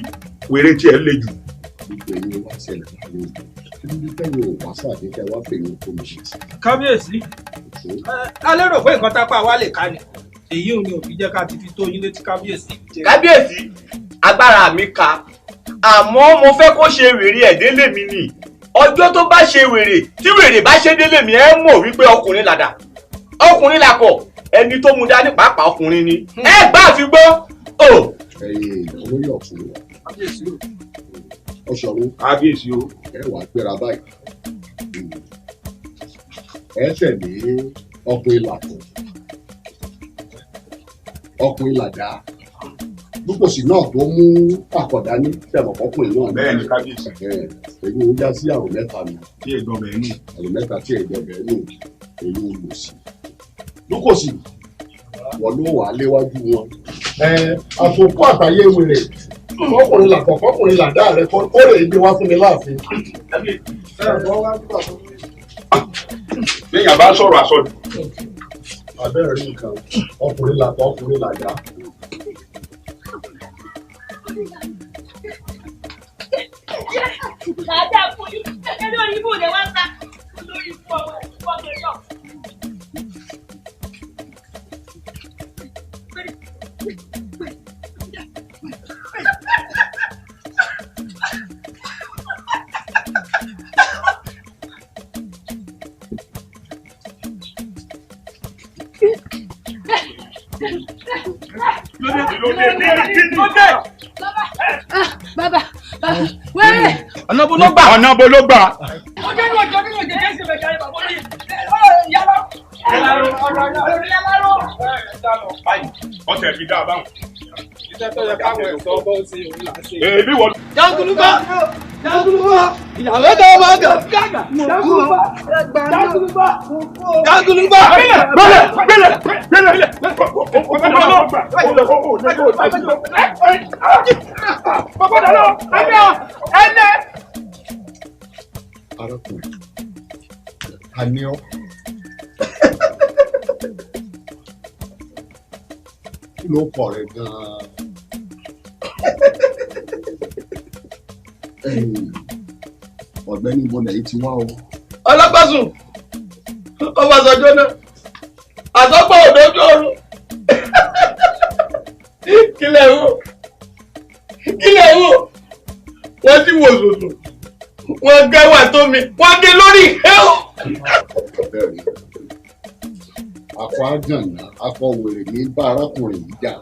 wèrè tiẹ̀ le jù. Gbogbo ẹ̀yin wá ṣẹlẹ̀ láàrin ìlú, kí ló dé tẹ̀yìn ò wá sáà kẹ́ wá fèyí tó mi ṣe sí. Kábíyèsí, a lérò pé nǹkan tápá wa lè ká ni, èyí ò ní òfin jẹ́ ká ti fi tó yín létí kábíyèsí. Kábíyèsí, agbára mi ka, àmọ́ mo fẹ́ kó ṣe wèrè ẹ̀ délé mi ni. Ọjọ́ tó bá ṣe wèrè, tí wèrè bá ṣe délé mi, ẹ mọ̀ wípé ọkùnrin làdà, ọkùnrin làkọ̀, ẹni tó mu dání pàápàá ọkùnrin ni. Ẹ gbà fi gbọ́. Ẹ̀yin olóyè ọ̀tún, ọ̀ṣọ̀run, kábíyèsí o, ẹ wàá gbéra báyìí, ẹ tẹ̀lé ọkùnrin làkọ̀, ọkùnrin làdá, lúkòsì náà tó mú àkọ̀dá ní sẹ̀mọ̀ ọkùnrin náà. Bẹ́ẹ̀ ni kábíyèsí. Èyí ó já sí àrùn mẹ́ta ni. Tí èdè ọbẹ̀ nù. Àrùn mẹ́ta tí èdè ọbẹ̀ nù, èyí ó lò sí. Lúkòsì wọ́n ló wà á léwájú wọn. Àtòkù àtàyè wèrè ọkùnrin làkọ̀ ọkùnrin làdá rẹ kó lè gbé wá fún mi láàfin. Lẹ́yìn àbá sọ̀rọ̀ àsọdùn. Abẹ́rẹ́ rí nǹkan, ọkùnrin làkọ̀ ọkùnrin làdá. Dáadáa fún yín, lórí ibú rẹ̀ wá ń ta lórí ibú ọmọ ọmọ náà. Bàbá, wẹ́rẹ́. Ọ̀nà bo ló gbà? Ọ̀nà bo ló gbà? Ọjọ́ ní ọjọ́ nínú ìjẹ́jẹ́ ìṣẹ̀lẹ̀ ìjàre bàbá orí ọ̀rọ̀ ìyálọ́. Ọ̀rọ̀ ìyálọ́. Ọ̀sẹ̀ fi dáa báwọn. Iṣẹ́ tó yẹ káwọn ẹ̀sọ́ bọ́ sí òun là ń ṣe. Èmi wọ. Janguluba. Jagunlugbá ìyàwó tó bá gà gàgà. Jagunlugbá Jagunlugbá Jagunlugbá. Gbẹ́lẹ̀ gbẹ́lẹ̀ gbẹ́lẹ̀. Arákùnrin, ta ni ọ́? Kí ló kọ rẹ gan-an? Ọ̀gbẹ́ni bọ́lẹ̀ yìí ti wá o. Ọlọ́gbàsùn ọbaṣọjọ́ náà àsọpọ̀ òdòdó ọ̀run kílẹ̀ wò kílẹ̀ wò wọ́n ti wò sòsò wọ́n gẹ́wà tó mi wọ́n gé lórí ìhẹ́ o. Bẹ́ẹ̀ni, akọ àgànná akọ wèrè ní bá arákùnrin yìí jà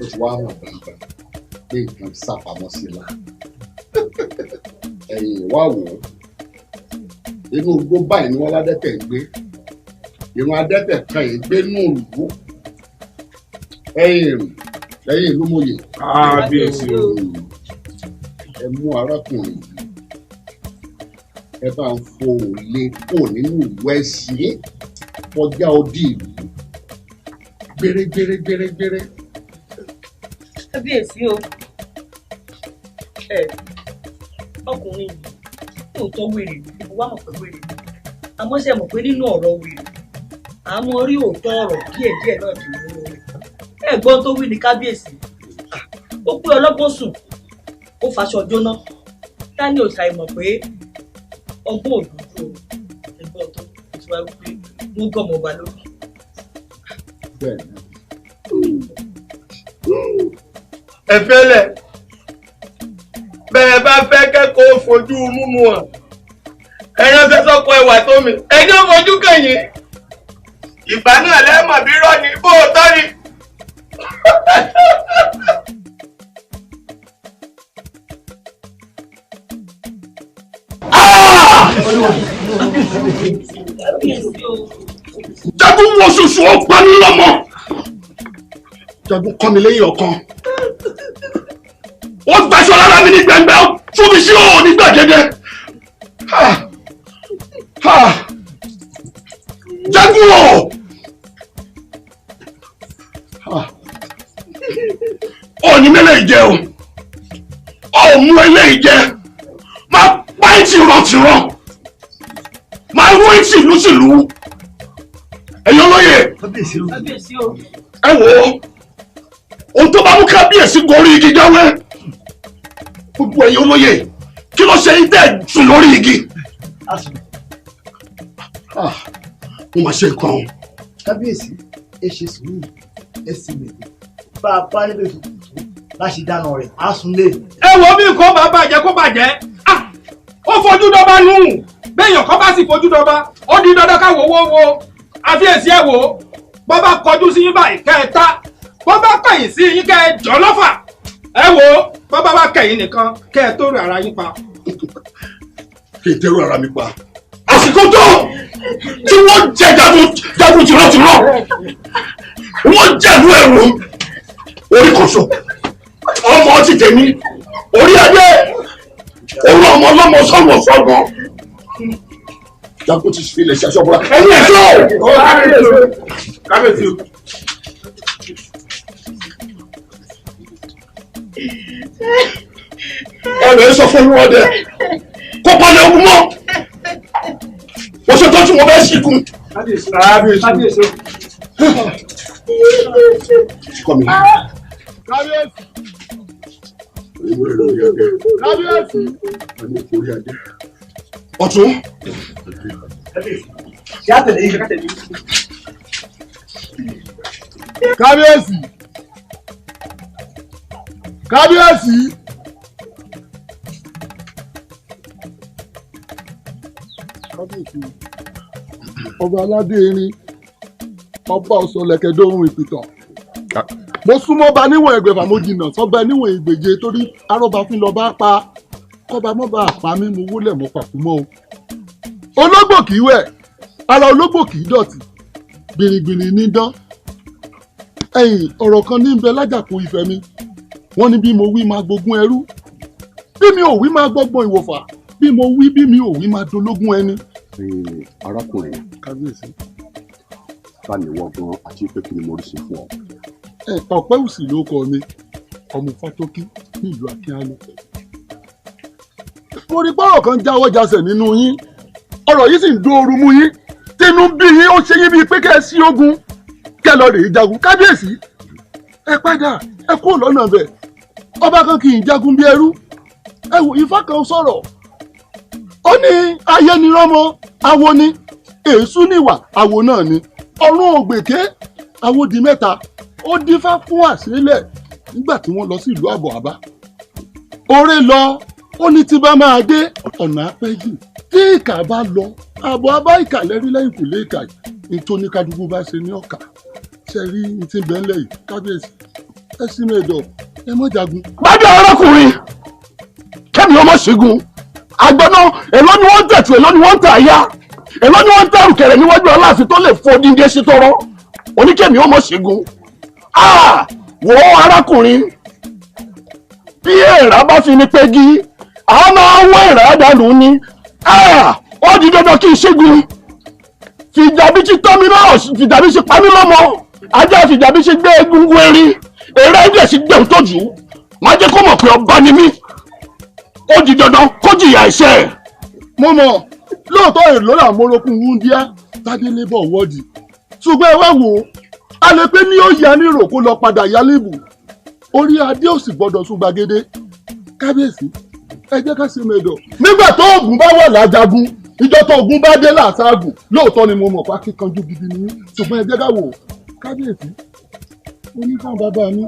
ó ti wá hàn gbangba pé nǹkan sápamọ́ sí la. Ẹ̀yìn wá wò ó, inú igbó báyìí ni wọ́n ládẹ́tẹ̀ ń gbé, ìran adẹ́tẹ̀ kan yìí gbé nù ìlú. Ẹ̀yìn ẹ̀yìn ìlú mòye. Kábíyèsí o. Ẹ mú arákùnrin yìí, ẹ bá ń fohùn lé kò nínú ìlú ẹ̀sìn kọjá odi ìlú gbére gbére gbére gbére. Kábíyèsí o, ẹ ọkùnrin yìí lóòótọ́ wèrè ni, mo wá mọ̀ pé wèrè ni, àmọ́ ṣe mọ̀ pé nínú ọ̀rọ̀ wèrè àmọ́ rí òótọ́ ọ̀rọ̀ díẹ̀díẹ̀ náà dì mú rẹ̀. Ẹ̀gbọ́n tó wí ní kábíyèsí, ó pé ọlọ́gbọ́n sùn ó faṣọ jóná, ta ni ò ṣàìmọ̀ pé ọgbọ́n òdòdó ẹ̀gbọ́n tó ti wá wípé wọ́n gọ́mọ ọba lórí. Ẹ fẹ́lẹ̀ bẹ́ẹ̀ bá fẹ́ kẹ́kọ̀ọ́ fojú múmu hàn, ẹ ránṣẹ́ sọ́kọ ẹwà tó mi, ẹjọ́ fojú kẹ̀yìn ìgbà náà lẹ́mọ̀ bí rọ́ ni bó o tọ́ ni. Jagun wo ṣoṣo ó pa mí lọ́mọ. Jagun kọ́ mi lẹ́yìn ọ̀kan. Ó gbaṣọ lára mi ní gbẹ̀ngbẹ̀, ó fún mi sí òun ní gbàgede. Jagun o! Ó ní mẹ́lẹ̀ ìjẹ o. Ó mú eléyìí jẹ. Máa pa ẹ́ tìrantìran. Máa rú ẹ́ tìlútìlú. Ẹ̀yin olóyè. Ẹ wò ó. Ohun tó bá mú kábíyèsí gorí igi jáwé. Gbogbo ẹ̀yin olóyè, kí ló ṣe yín tẹ́ ẹ̀ sùn lórí igi? Mo máa ṣe nǹkan o. Kábíyèsí, ẹ ṣe sùúrù, ẹ sì mẹ̀lẹ́. Bá a bá níbẹ̀ tó kù tó, láṣẹ dáná rẹ̀, á sùn lé. Ẹ wo bí nǹkan bá bàjẹ́ kó bàjẹ́. Ó fojú dọba nù. Béèyàn kan bá sì fojú dọba, ó di dandan ká wò wó wo. Àfiyèsí ẹ wò ó. Bọ́ bá kọjú sí yín báyìí kẹ́ ẹ ta. Bọ́ bá kọ̀yìn sí yín kẹ́ ẹ jọ́ lọ́fà. Ẹ wò ó, bọ́ bá wá kẹ̀yìn nìkan kẹ́ ẹ tó rẹ̀ ara yín pa. Kí n tẹ́rù ara mi pa. Àsìkò tó tí wọ́n jẹ jagun tìrọ̀tìrọ̀, wọ́n jẹ̀lú ẹ̀rù orí kọ̀ṣọ́, ọmọ ti tèmi, orí adé, òun ọmọ ọlọ́mọ sọ̀rọ̀ sọ̀rọ̀. Jagun ti fi ilẹ̀ ṣe aṣọ bọ́lá. Ẹ̀yin ẹ̀ṣọ́! Kábíyèsí o. Ẹ̀rọ ẹ̀ sọ fún olúwọ̀dẹ kó palẹ̀ ogun mọ́. Wọ́n ṣe tọ́jú wọn bẹ́ẹ̀ ṣìkún. Kábíyèsí. Kọ́ mi. Kábíyèsí. Kábíyèsí. Ọ̀tún. Kábíyèsí. Kábíyèsí. Kábíyèsí. Ọba aládé irin, ọba ọ̀sọ̀lẹ̀kẹ̀dọ́rùn ìpìtàn. Mo súnmọ́ ba níwọ̀n ẹgbẹ̀fà, mo jìnnà sọ́ba níwọ̀n ìgbèje torí arọ́bàfin lọ́ba pa kọ́ba mọ́ba àpá mi mo wólẹ̀ mọ́ pàkú mọ́ o. Ológbò kìí wẹ̀, ara ológbò kìí dọ̀tí, gbìnrìngbìnrìn ní dán. Ẹ̀yìn ọ̀rọ̀ kan ní bẹ lájàkú ìfẹ́ mi, wọ́n ní bí mo wí máa gbógun ẹrú. Bí Bí mi ò wí máa gbọ́gbọ́n ìwọ̀fà, bí mo wí bí mi ò wí máa dológun ẹni. Arákùnrin, kábíyèsí, ta ni ìwọ gan àti pé kí ni mo rí sí fún ọ? Ẹ ọpẹ́ òsì ló kọ mi, ọmọ Fátókí nílùú Akínálú. Mo rí pọ́rọ̀ kan jáwọ́ jasẹ̀ nínú yín, ọ̀rọ̀ yìí sì ń dóoru mú yín, tínú bí yín ó ṣe yín bíi pé kẹ́ ẹ sí ogun, kẹ́ ẹ lọ rèé jagun. Kábíyèsí, ẹ padà, ẹ kúrò lọ́nà bẹ̀. Ọba kan kì í jagun bí ẹrú. Ẹ wò, Ifá kan sọ̀rọ̀, ó ní ayé ni rọ́mọ, awo ni, èésú níwà, awo náà ni, ọ̀run ògbèké, awo di mẹ́ta. Ó dífá fún àṣélẹ̀ nígbà tí wọ́n lọ sí ìlú àbọ̀ àbá. Oore lọ, ó ní tí bá máa dé ọ̀nà apẹ́jù. Tí ìkà bá lọ, àbọ̀ àbá ìkà lẹ́rí lẹ́yìn kò lé ìkà yìí. Nítorí kádùkú bá ṣe ní ọ̀kà. Ṣe rí ní ti bẹ́ẹ̀ ńlẹ̀ yìí, kábíyèsí, ẹ sì mẹ́ẹ̀dọ̀, ẹ mọ́ jagun. Bájọ́ arákùnrin, kẹ́mi ọmọ ṣẹ́gun, àgbọ̀nà èló ni wọ́n ń tẹ̀tù, èló ni wọ́n ń tà yá, èló ni wọ́n ń tẹ̀rù kẹ̀rẹ̀ níwájú Aláàfin tó lè fọ́ dídé sí tọrọ, oníkẹ́mi ọmọ ṣẹ́gun. Wò ó arákùnrin, bí èèrà bá fi ní pégi, àwọn máa ń wọ èèrà dànù ni. Ó di dandan kí n ṣẹ́gun. Fìjàbí ti tọ́ mi náà, fìjàbí ti pa mí lọ́mọ, ajá fìjàbí ti gbé egungun erin, èèrà ẹ̀jẹ̀ sì gbẹ̀hùn tó jù ú. Má jẹ́ kó mọ̀ pé ọba ni mí. Ó di dandan kó jìyà ẹ̀ṣẹ̀ ẹ̀. Mo mọ̀ lóòótọ́ èlò là mọ́rọ́kùn wúndíá tádélébọ̀ wọ́ọ̀dì, ṣùgbọ́n ẹ wá wò ó, a lè pé ní ó ya nírò kó lọ padà yálébù, orí adé ò sì gbọdọ̀ sún gbàgede. Kábíyèsí, ẹ jẹ́ ká ṣe mẹ́dọ̀. Nígbà tó oògùn bá wà lájagun, ìjọ tó oògùn bá dé làṣáàgùn, lóòótọ́ ni mo mọ̀ pa kíkanjú gidi ni, ṣùgbọ́n ẹ jẹ́ ká wò ó. Kábíyèsí, onífọ̀n bàbá mi,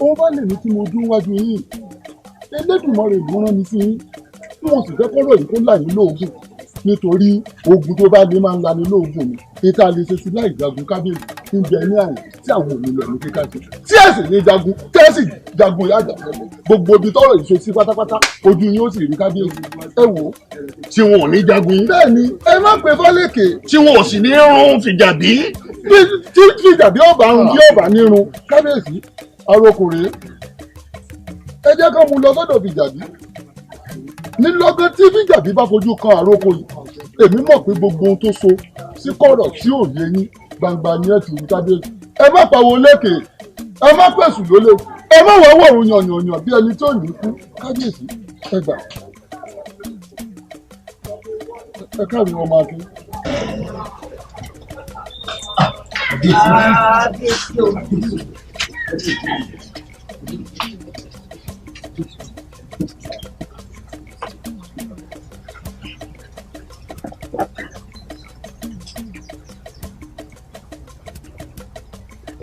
òun bá lè ní tí mo dún wájú yín, Elédùmarè ló rán mi sí yín, tí mo sì fẹ́ kọ́rọ̀ yìí kó là yín lóògùn, nítorí ogun tó bá lè máa ń lani lóògùn ni. Níta lè ṣe sí láì jagun, kábíyèsí ń bẹ ní àyè tí àwọn òmìnira ní kíkà ṣe, tí ẹ sì ní jagun, tí ẹ sì jagun ìyá àjà gbogbo ibi tọ́rọ̀ yìí ṣe sí pátápátá, ojú yín ó sì rí. Kábíyèsí, ẹ wò ó. Tí wọn ò ní jagun yín. Bẹ́ẹ̀ni, ẹ má pe fọ́lẹ́kẹ̀. Tí wọn ò sì ní rún fìjàbí. Tí fìjàbí ọ̀bà run bí ọ̀bà nírun. Kábíyèsí, arokò rèé, ẹ jẹ́ ká mú lọ sọ́dọ̀ fìjàbí. Ní lọ́gán tí fìjàbí bá fojú kan àrokò yìí, èmi mọ̀ pé gbogbo ohun tó so sí kọ̀rọ̀ tí ò yé yín gbangba ni ẹ ti rí. Kábíyèsí, ẹ má pawó lékè, ẹ má pèsè lólè, ẹ má wọ́n wọ̀run yànyànyàn bí ẹni tó ní kú. Kábíyèsí, ẹ gbà, ẹ káàrí ọmọ akin.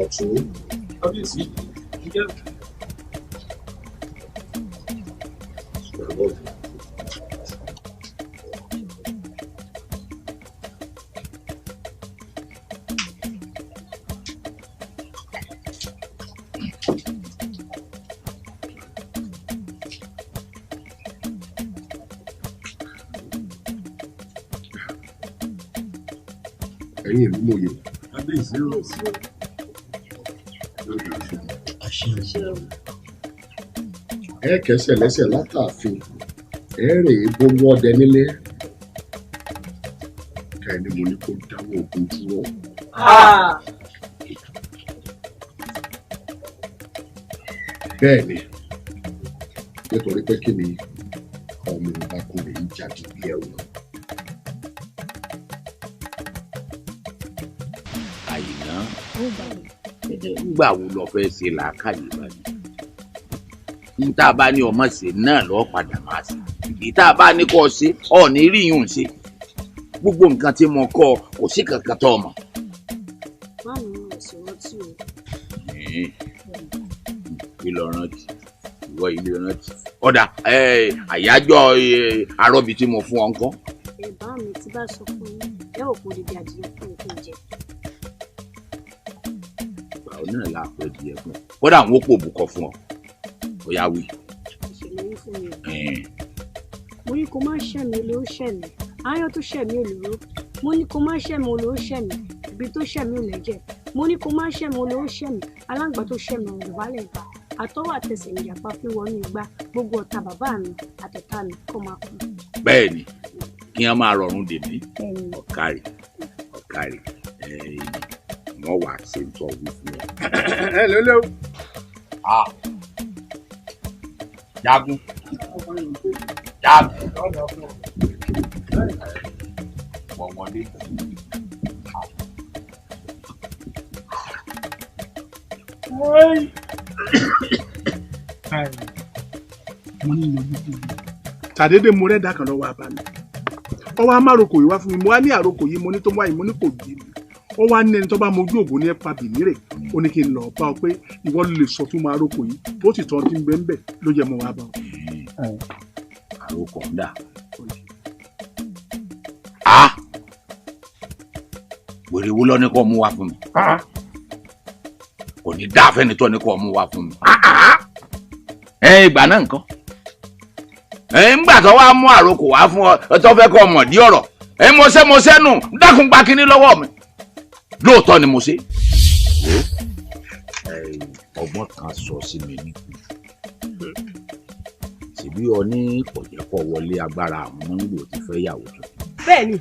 Ọ̀tún. Kábíyèsí, ǹjẹ́ Ẹ̀yin ìlú mòye. Kábíyèsí o. Ẹ kẹsẹ̀ lẹ́sẹ̀ látàfin, ẹ rè é bólú ọdẹ nílé. Kẹ́ni mo ní kó dáwọ́ ogun dúró. Bẹ́ẹ̀ ni, nítorí pé kí ni ọmọ ọbakùnrin yìí jáde bí ẹrù. Àyìnà, ńgbà wo lọ fẹ́ ṣe làákàyè báyìí? N tá a bá ní ọmọ ṣe náà lọ́ọ́ padà máa ṣe, ìdí tá a bá ní kọ́ ṣe ọ̀ ní rí yùn ṣe. Gbogbo nǹkan tí mo kọ́ kò sí kankan tó mọ̀. Báwo ni mo sì rántí o? Kí lọ rántí? Ìwọ ilé rántí. Ọ̀dà àyájọ́ arọ́bì tí mo fún ọ ńkọ́. Ẹ bá mi tí bá sọ fún yín, ẹ ò kó dìde adìyẹ fún mi kí n jẹ. Ìgbà náà la pẹ́ díẹ̀ fún ọ. Kódà àwọn òpó òbúkọ fún ọ. Ó yá wí. Ìṣèlérí fún mi o. Mo ní kó má ṣẹ̀mí olóró ṣẹ̀mí. Aáyán tó ṣẹ̀mí olóró. Mo ní kó má ṣẹ̀mí olóró ṣẹ̀mí. Ibi tó ṣẹ̀mí ò lẹ́jẹ̀. Mo ní kó má ṣẹ̀mí olóró ṣẹ̀mí. Aláǹgbá tó ṣẹ̀mí ọ̀rọ̀ wálẹ̀ gbà. Àtọwọ́ àtẹsẹ̀ ìjàpá fi wọnú igbá, gbogbo ọ̀tá bàbá mi àtọ̀tá mi kó máa kú. Bẹ́ẹ̀ ni, kí wọ́n máa rọrùn dèmí. Ọ̀kárì ọ̀kárì, wọ́n wà ṣe ń tọ́ wí fún ọ. Ẹ ló léwu. Jagun jagun wọ́n wọlé. Mo ní ìyọjú fún mi tàdédé mo rẹ́dà kan lọ́wọ́ abàmì ọwọ́ amárokò yìí wá fún mi. Mo wá ní àrokò yìí, mo ní tó wáyé, mo ní kò yé mi. Ó wá ní ẹni tó bá mojú ògùn ní ẹ̀pà bìnírè. Ó ní kí n lọ bá ọ pé ìwọ ló lè sọ fún mi àrokò yìí bó sì tọ́ ti ń bẹ ń bẹ ló jẹ́ mo wá bá ọ. Àrokò ń dà. Wèrè wo lọ ní kó mú wá fún mi? Kò ní dá fẹ́ni tó ní kó mú wá fún mi. Ẹ ìgbà náà nǹkan. Ẹ ńgbà tó wá mú àrokò wá fún ọ tó fẹ́ kó mọ̀ dí ọ̀rọ̀. Ẹ mọṣẹ́ nù dákun gba kínní lọ́wọ́ mi. Lóòótọ́ ni mo ṣe. Ọgbọ́n kan sọ sí mi ní kú. Ṣèbí ọ ní kò jẹ́ kó wọlé agbára àwọn mọ́ńgò ti fẹ́ yàwó tuntun. Bẹ́ẹ̀ni,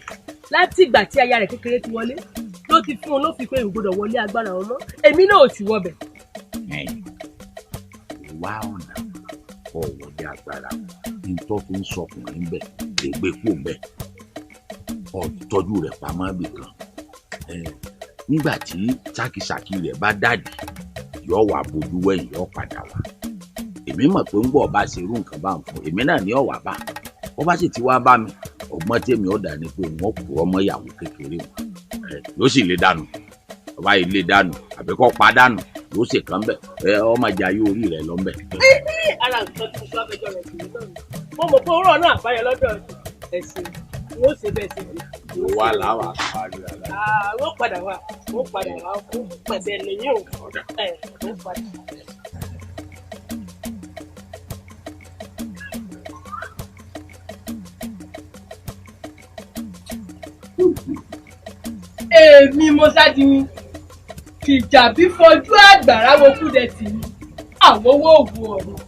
láti ìgbà tí aya rẹ̀ kékeré ti wọlé ló ti fún un ló fi pé ìgbọ́dọ̀ wọlé agbára ọmọ, èmi náà ò sì wọbẹ̀. Wá ọ̀nà kó wọlé agbára ní tó fi ń sọkùnrin bẹ̀ lè gbé kú bẹ̀ ọ tọ́jú rẹ̀ pamọ́ bì kan. Nígbà tí ṣàkìṣàkì rẹ̀ bá dàdí yọ wà bójú wẹ̀yìn yọ padà wá. Èmi mọ̀ pé ń bọ̀ bá ṣe irú nǹkan bá ń fún èmi náà ní ọ̀wà bá wọ́n bá sì ti wá bá mi. Ọgbọ́n tèmi ọ̀dà ni pé wọ́n kú ọmọ ìyàwó kékeré wọn yóò sì lè dànù. Ọba yìí lè dànù àbí kọ́ pa dànù yóò sì kàn bẹ̀ ẹ ọmọ ìjà yóò rí rẹ̀ lọ́nbẹ̀. Ara nǹkan tí mo bá fẹjọ́ rẹ̀ sí náà mo mọ̀ pé òwúrọ̀ náà àbáyọ lọ́dọ̀ ẹ̀sìn wọ́n ṣe bẹ́ẹ̀ sí mi. Wà láwà parí ara. Wọ́n padà wá, wọ́n padà wá, wọ́n pẹ̀sẹ̀ nìyí o. Wọ́n padà. Èmi Mọ́sádìní Fìjàbí fojú àgbàrá wo Kúdẹ̀tì ni àwọn owó òògùn ọ̀run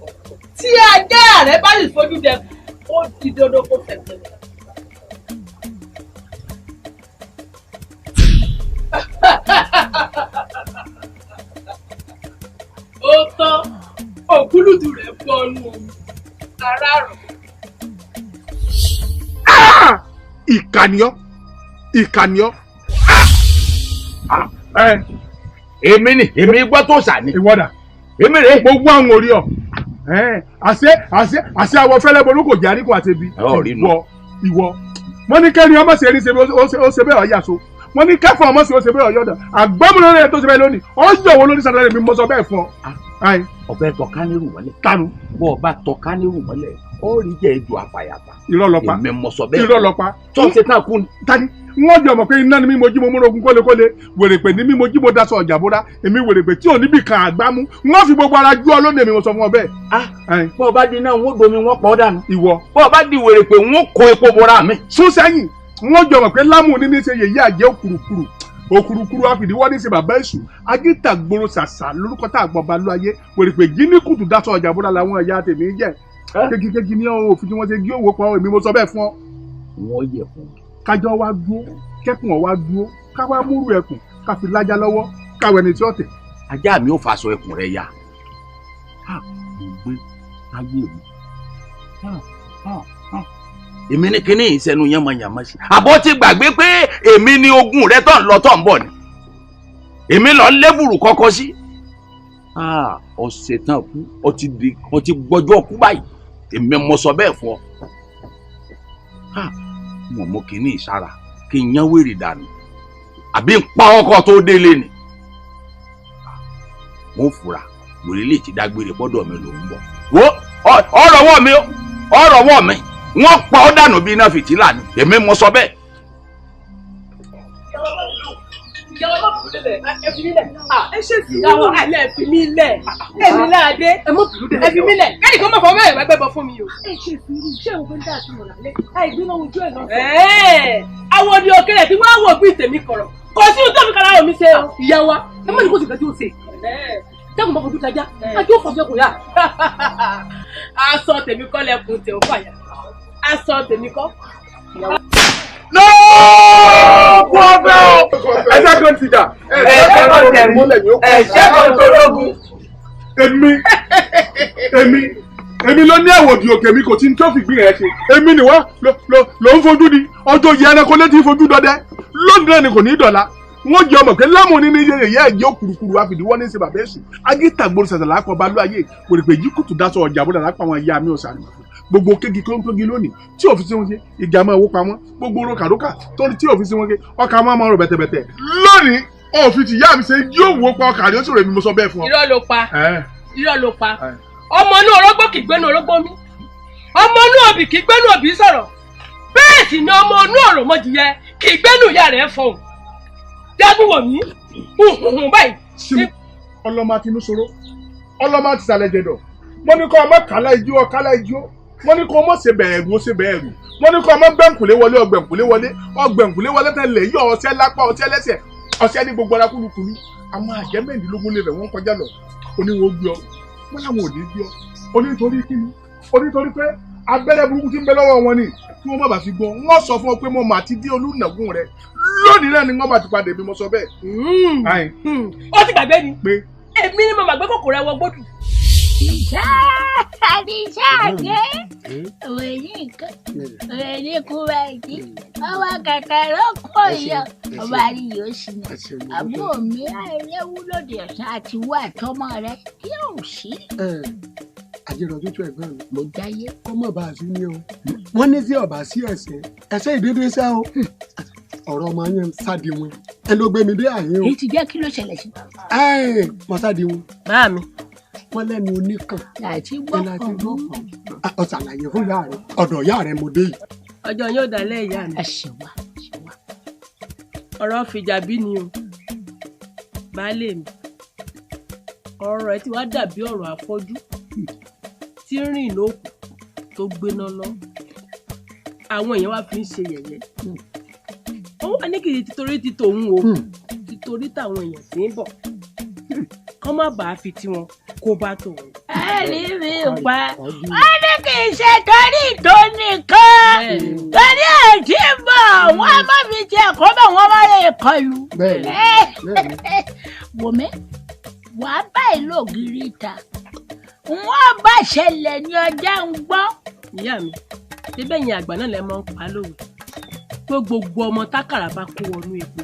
tí ajá rẹ̀ bá sì fojú dẹkùn ó di dandan kó fẹ̀gbẹ́. Ó tán, ògúlùdù rẹ̀ bọ́nú omi aráàrọ̀. Ìkànnìọ́ ìkànnìọ́. Èmi ni èmi gbọ́ tó sà ni. Ìwọ́dà èmi rè. Gbogbo àwọn orí ọ àṣẹ àṣẹ àṣẹ àwọ fẹlẹ bolú kò jẹ àríkò àti ebi. Ìwọ ìwọ wọn ní kẹrin ọmọ ṣe eré ṣe ó ṣe bẹ́ẹ̀ ọyà so wọn ní kẹfọ ọmọ ṣe ó ṣe bẹ́ẹ̀ ọyọdà àgbọmúlò rẹ tó ṣe bẹ́ẹ̀ lónìí ọ yọ wo lórí sàdúrà mi mọ sọ bẹ́ẹ̀ fún ọ. Ọbẹ̀ tọ́ka nírù mọ́lẹ̀. Kánú. Bọ́ ọba tọ́ka nírù mọ́lẹ̀ ó rí jẹ́ ejò àfàyàfà. Irọ́ ló pa. Èmi mọ sọ bẹ́ẹ̀. Irọ́ ló pa. Tó ṣe tán kú ni. Tani wọ́n jọ mọ̀ pé iná ni mí mojí mo múra ogun kólékólé, wèrèpè ní mí mojí mo daṣọ ọ̀jà bóra, èmi wèrèpè tí ò níbì kan àgbámú, wọ́n fi gbogbo ara jú ọ lónìí èmi mo sọ fún ọ bẹ́ẹ̀. Bọ́ ọ bá di iná wọ́n domi wọ́n pọ̀ dànù. Ìwọ. Bọ́ ọ bá di wèrèpè wọ́n kó epo bora mi. Sún sẹ́yìn, wọ́n jọ mọ̀ pé lámù ní ní ṣe yèyí àjẹ́ òkùrùkùrù òkùrùkùrù àfìdíwọ́ ní ṣe bàbá èṣù agítàgbòrò ṣàṣà lórúkọ tá àgbọ̀n bá lọ ayé wèrèpè jí ní kùtù daṣọ ọ̀jà bóra làwọn ẹ̀yà tèmi jẹ́ kékeré ní òfin tí wọ́n ṣe gé òwò pa èmi mo sọ bẹ́ẹ̀ fún ọ. Wọ́n yẹ fún mi. Kájọ wá dúró kẹkùn ọ wá dúró ká wá múrù ẹkùn ká fi lájá lọ́wọ́ káwọ ẹni tí ó tẹ̀. Ajá mi ò faṣọ ẹkùn rẹ ya. Mo gbé ayé mi. Èmi ní kíní ìsẹnu yánmọyànmọ sí. Àbọ̀ ti gbàgbé pé èmi ni ogun rẹ tó ń lọ tó ń bọ̀ ni. Èmi lọ lébùrù kọ́kọ́ sí. Ọ̀sẹ̀ tán kú, ọ ti gbọ́jọ́ kú báyìí. Èmi mo sọ bẹ́ẹ̀ fún ọ. Mo mú kíní ìsára kí n yán wèrè dànù àbí n pa ọkọ tó délé ni. Mo fura wèrè lè ti dágbére gbọ́dọ̀ mi ló ń bọ̀. Wo ọ̀rọ̀ wọ̀ mi ọ̀rọ̀ wọ̀ mi wọ́n pa ọ́ dànù bí iná fìtílà ni èmi mo sọ bẹ́ẹ̀. Ẹ fi mí lẹ̀, ẹ ṣe ìyàwó alẹ́ ẹ fi mí lẹ̀, èmi láàdé, ẹ fi mí lẹ̀, kẹ́nìkan mọ̀ fọ́ mẹ́rin wá gbẹ́bọ fún mi o. Ẹ ṣe sùúrù, ṣé òun ń dá àti mọ̀ lálẹ́, àìgbéná ojú ẹ̀ lọ́sọ̀. Àwọn òdì òkèlè tí wọ́n á wò bí tèmi kọ̀rọ̀, kò sí ohun tó fi kára omi ṣe o. Ìyá wa, ẹ mọ̀ ní kò sì fẹ́ tí ó ṣe. Tẹ́kùn bá fojú kájá, ajó fọ̀fẹ́ kò yá. Aṣọ tèmi kọ́ lẹ́kùn tẹ̀ ó fàyà. Aṣọ tèmi kọ́. Lóògùn ọbẹ̀ o. Ẹ̀ṣẹ̀ kan ti jà. Ẹ̀ṣẹ̀ kan tẹ̀mú. Ẹ̀ṣẹ̀ kan tológun. Èmi ló ní ẹ̀wọ̀dì òkè mi kò tí ń tó fi gbìn rẹ̀ ṣe. Èmi ni wọ́n ló ń fojú di ọjọ́ yìí ẹranko létí fojú dọdẹ. Lónìí náà ni kò ní í dọ̀la. Wọ́n jẹ́ ọmọ pé lámù ní ní yẹ̀yẹ́ ẹ̀jẹ̀ òkùrùkùrù àfìdíwọ́ ní ṣe bàbá èṣù. Agítàgbòrò ṣàṣàlà akọba ló ayé pèrèpè yìí kùtù dáṣọ ọjà àbúrò àlápá àwọn ìyá mi ọ̀sán. Gbogbo kégi tó ń tógi lónìí tí òfin sí wọn ṣe ìjà máa wó pa wọn. Gbogbo rókàrókà tó ní tí òfin sí wọn ṣe ọkà máa máa rò bẹ̀tẹ̀bẹ̀tẹ̀. Lónìí òfin ti yá mi ṣe yóò wó pa ọkà rẹ̀ ó ṣòro èmi mo sọ bẹ́ẹ̀ fún ọ. Irọ́ ló pa. Irọ́ ló pa. Ọmọ inú orógbó kì í gbénu orógbó mi. Ọmọ inú òbí kì í gbénu òbí sọ̀rọ̀. Bẹ́ẹ̀ sì ni ọmọ inú òròmọdìyẹ kì í gbénu ìyá rẹ̀ fọhùn. Jágún wò mí hùhùn báyìí. Ọlọ́mọ àti inú sọ̀rọ̀ ọlọ́mọ àti ìsàlẹ̀ jẹ̀dọ̀. Wọ́n ní kọ́ ọmọ kàlá ijó ọ̀kálá ijó. Wọ́n ní kọ́ ọmọ ṣe bẹ̀ẹ̀rù ó ṣe bẹ̀ẹ̀rù. Wọ́n ní kọ́ ọmọ gbẹ̀ǹkùlé wọlé ọgbẹ̀ǹkùlé wọlé ọgbẹ̀ǹkùlé wọlé tẹ̀lé yọ ọṣẹ lápá ọṣẹ lẹ́sẹ̀ ọṣẹ ní gbogbo ara kúlukúlu. Àwọn àjẹ́ mẹ́rìndínlógún lè rẹ̀ wọ́n kọjá lọ. Oníwọ̀n gbé ọ. Wọ́n làwọn ò ní gbé ọ. Onítorí kíni? Onítorí pé abẹ́rẹ́ burúkú tí ń bẹ lọ́wọ́ wọn ni kí wọ́n má bàa fi gbọ́. Wọ́n sọ fún ọ pé mo mà ti dé olùnàgún rẹ. Lónìí náà ni wọ́n bá ti padà èmi mo sọ bẹ́ẹ̀. Ó ti gbàgbé ni. Èmi ni mo mà gbé kòkòrò ẹwọ gbódù. Ìṣá àdìsá àgé òwe ní nǹkan òwe ní kúrẹ́ ìdí ọwọ́ kẹ̀kẹ́ ló kó yọ ọba rí yóò sì ní àbúrò mi àìléwu lòdì ọ̀sán àti wà tọmọ rẹ kí ò sí. Àjẹrò tútù ẹ̀gbọ́n mi. Mo jáyé. Kó mọ̀ bá a sí ní o. Wọ́n ní sí ọ̀bà sí ẹ̀sẹ̀ ẹ̀sẹ̀ ìdédé sẹ́ o. Ọ̀rọ̀ ọmọ yẹn sádi wọn. Ẹ ló gbé mi dé àyín o. Èyí ti jẹ́ kí ló ṣẹlẹ̀ sí. Ẹ mọ sádi wọn. Bá mi. Wọ́n lẹ́nu oníkàn. Láti gbọ́ kàn. Ó ṣàlàyé fún ìyá rẹ. Ọ̀dọ̀ ìyá rẹ mo dé yìí. Ọjọ́ yóò dalẹ̀ ìyá mi. Ẹ ṣe wá, ṣe wá. Ọ̀rọ̀ fìjàbí ni o. Baálé mi. Ọ̀rọ̀ ẹ ti wá dàbí ọ̀rọ̀ àfọ́jú tí ń rìn lókun tó gbéná lọ. Àwọn èèyàn wá fi ń ṣe yẹ̀yẹ́. Ó wà ní kìí títorí ti tòun o. Títorí táwọn èèyàn tí ń bọ̀. Kọ́ má bàa fi tiwọn kó bá tòun. Ẹ̀rí mi pa. Ó ní kì í ṣe torí tó nìkan. Torí ẹ̀ tí ń bọ̀, wọ́n má fi tiẹ̀ kó bọ̀ wọ́n má lè kọlù. Wòmí, wàá báyìí lògiri ta. Wọ́n bá ṣẹlẹ̀ ní ọjà ń gbọ́. Ìyá mi, ṣé bẹ́yìn àgbà náà lẹ máa ń pa lówe? Pé gbogbo ọmọ tákàrà bá kó wọnú epo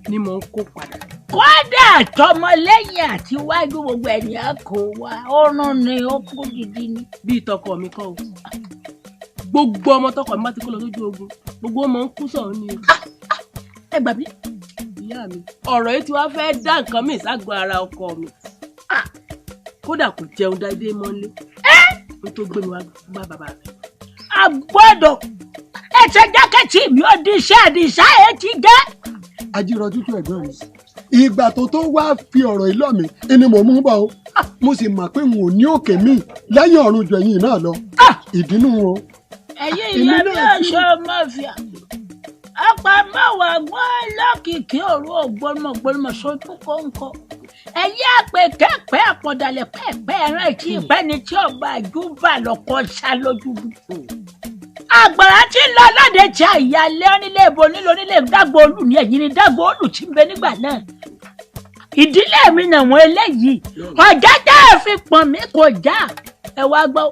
ni mò ń kó padà. Kódà tọmọlẹ́yìn àti iwájú gbogbo ènìyàn kò wá ọrùn ni ó kú gidi ni. Bíi tọkọ mi kọ́ o. Gbogbo ọmọ tọkọ mi bá ti kó lọ sójú ogun, gbogbo ọmọ ń kú sọ̀rọ̀ ni o. Ẹ gbà mí. Ìyá mi, ọ̀rọ̀ yìí ti wá fẹ́ dá nǹkan míì ságọ́ ara ọkọ mi. Kódà kò jẹun déédéé mọ́lé. N tó gbé mi wá bá bàbá mi. A gbọ́dọ̀ ẹsẹ̀ jákèjì mi ò di iṣẹ́ àdìsá ẹ ti jẹ́. Ajírọ̀ tútù ẹ̀gbọ́n mi. Ìgbà tó tó wá fi ọ̀rọ̀ ìlọ́ mi ni mò ń mú bọ̀ o. Mo sì mọ̀ pé n ò ní òkè mi lẹ́yìn ọ̀run ju ẹ̀yìn náà lọ. Ìdínú o. Ẹ̀yin ìyá mi ọ̀ṣọ́ mọ́fìà. Ọ̀pá mọ́wàá gbọ́ lọ́kìkí òru ògbómọ̀gbómọ̀ sójú kóńkó. Ẹ̀yin àpè kẹ́pẹ́ àpọ̀dàlẹ̀ pẹ́ẹ́pẹ́ ẹran ìtì ìpẹ́ni tí ọba àjúbà lọ́kọ́ sá lójú. Àgbàrá tí ń lọ lóde tí àyàlé onílé ibo nílò onílé dágbò olù ní ẹ̀yìn ní dágbò olù tí ń bẹ nígbà náà. Ìdílé mi nà wọ́n eléyìí. Ọ̀já tẹ́ ẹ fi pọ̀n mí kò já. Ẹ wá gbọ́.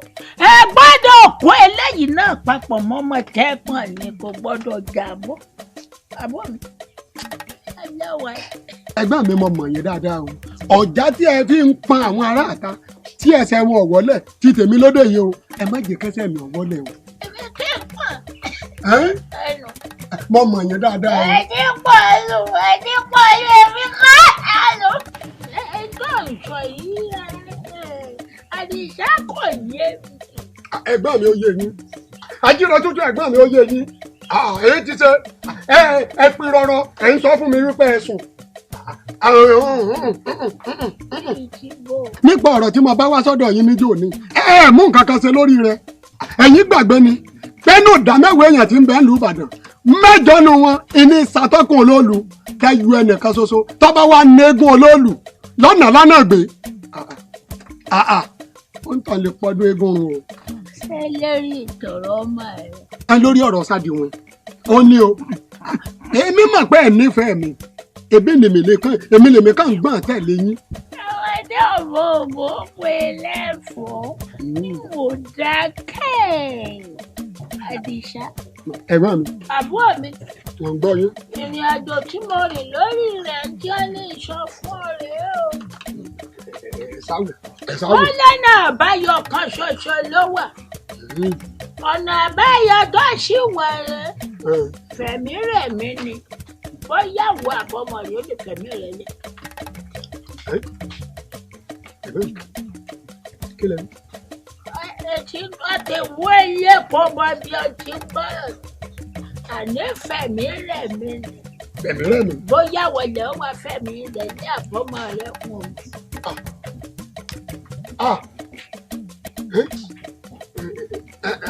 Ẹ gbọ́dọ̀ kó eléyìí náà papọ̀ mọ́mọ́ tẹ́pọ̀n ni kò gbọ́dọ̀ jà bọ́. Àbọ̀ mi. Ẹ̀gbọ́n mi mo mọ̀ yín dáadáa o. Ọ̀já tí ẹ fi ń pọn àwọn aráàta tí ẹsẹ̀ wọn ò wọlẹ̀ ti tèmi lóde yìí o. Ẹ má jẹ́ kẹ́sẹ̀ mi ò wọlẹ̀ o. Èmi kì í pọ̀. Mo mọ̀ yín dáadáa o. Ẹni pọ̀ lù, ẹni pọ̀ lù, èmi kọ́ àlọ́. Ẹjọ́ ìsọ yìí, Àdìsá kò yé mi. Ẹ̀gbọ́n mi ó yé yín. Ajírọ̀ tútù ẹ̀gbọ́n mi ó yé yín. Èyí ti ṣe ẹ pin rọrọ ẹ ń sọ fún mi wípé ẹ sùn. Nípa ọ̀rọ̀ tí mo bá wá sọ́dọ̀ yín níjó ni ẹ mú nǹkan kan ṣe lórí rẹ̀. Ẹ̀yin gbàgbé ni pẹ́ẹ́nù ìdá mẹ́wàá èèyàn tí ń bẹ ń lu Ìbàdàn mẹ́jọ nu wọn ìní ìsàtọ́kùn olóòlù kẹyù ẹnìkan ṣoṣo tọ́ba wa nẹ́gùn olóòlù lọ́nà lánàá gbé. Ó ń tàn lè pọdún eégún run o. Ṣé lérí ìtọ̀rọ̀ ọmọ rẹ? Ẹ lórí ọ̀rọ̀ Sádìwọ̀n ó ní o. Èmi mọ̀ pé ẹ̀ nífẹ̀ẹ́ mi, èmi lèmi kàn ń gbọ́n tẹ̀lé yín. Ọmọdé ọmọ òmò pé lẹ́fọ̀ọ́ wò dákẹ́ Àdìsá. Ẹ̀gbọ́n mi. Àbúrò mi. Wọ́n ń gbọ́ yín. Ìrìn àjò tí mo rìn lórí rẹ̀ ń jẹ́ ní ìsọ fún ọ̀rẹ́ o. Ẹ̀sáwò. Ẹ̀sáwò. Ó lọ́nà àbáyọ kan ṣoṣo ló wà. Ọ̀nà àbáyọ tó sì wà rẹ̀ fẹ̀mí rẹ̀ mí ni bóyá wo àbọ̀mọ̀ rẹ̀ ó lè fẹ̀mí rẹ̀ lẹ̀. Kí lẹ ní? Etí ọtí wọ ilé kó mọ bí ọtí gbọ́rọ̀ àní fẹ̀mí rẹ̀ mí ni. Fẹ̀mí rẹ̀ mí. Bóyá wọlé ó wá fẹ̀mí rẹ̀ ní àbọ̀mọ̀ rẹ̀ kùn.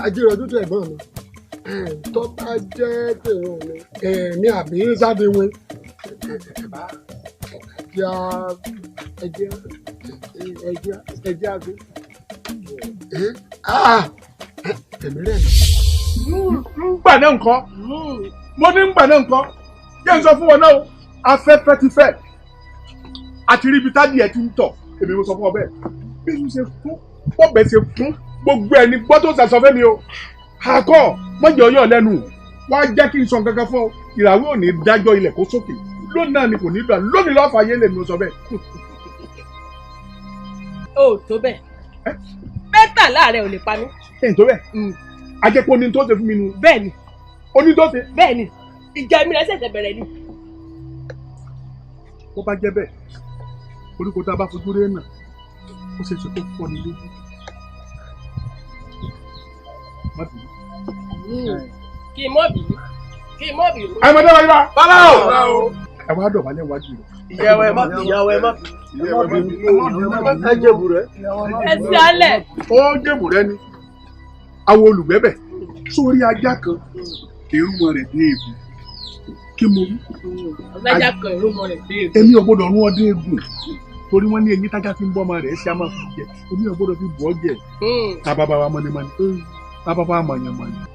Ajírọ̀dún tó ẹ̀gbọ́n mi tó bá jẹ́ tèrò mi èmi àbí Sádìwọ̀n ẹ̀bá ẹ̀jẹ̀ ẹ̀jẹ̀ ẹ̀jẹ̀ àgbẹ̀ ẹ̀mí rẹ̀ mi. Ngbà náà nǹkan mo ní ngbà náà nǹkan jẹ́ n sọ fún wọn náà o, afẹ́fẹ́ ti fẹ́ àti ríbi tádìí ẹ̀ ti ń tọ̀, èmi mo sọ fún ọ bẹ́ẹ̀ bí mo ṣe kún bọ́bẹ̀ ṣe kún gbogbo ẹni gbọ́ tó ṣàṣọ fẹ́mi o àkọ́ mọ́jọ yọ̀ lẹ́nu wá jẹ́ kí n sọ kankan fún ọ, ìràwé ò ní dájọ́ ilẹ̀ kó sókè lónìí náà ni kò ní gbà lónìí lọ́ọ́ fàyè lèmi sọ bẹ́ẹ̀. O tó bẹ́ẹ̀ mẹ́tàlá rẹ ò lè pa mí. Ẹ̀ tó bẹ́ẹ̀ ajẹ́pọ̀ oní tó ṣe fún mi nu. Bẹ́ẹ̀ni. Oní tó ṣe. Bẹ́ẹ̀ni, ìjà mi rẹ ṣẹ̀ṣẹ̀ bẹ̀rẹ̀ ni. Bó bá jẹ́ bẹ́ẹ̀ koríko tá a bá fojú rí náà ó ṣe é ṣe kó fọ́ ni lójú. Má bínú. Kí n mọ̀ bínú. Kí n mọ̀ bínú. Ẹ mọ̀ dábàá yín bá. Bàbá o. Ẹ wá dọ̀bálẹ̀ wájú rẹ̀. Ìyàwó ẹ má bínú. Ìyàwó ẹ má bínú. Ẹ jẹ̀bù rẹ. Ẹ sí alẹ̀. Ó jẹ̀bù rẹ ni. Àwọn olùgbẹ́bẹ̀ sórí ajá kan èrúmọ rẹ̀ dé egun. Kí mo wí? Ọlájà kan èrúmọ rẹ̀ dé egun. Èmi ò gbọ́dọ̀ rún ọdún egun torí wọ́n ní eyín tájá fi ń bọ́ ọmọ rẹ̀ ṣe á máa fi jẹ. Èmi ò gbọ́dọ̀ fi bọ́ jẹ. Ta bàbá wa mọ́nimọ́ni. Ta bàbá wa mọ̀yànmọ̀yàn.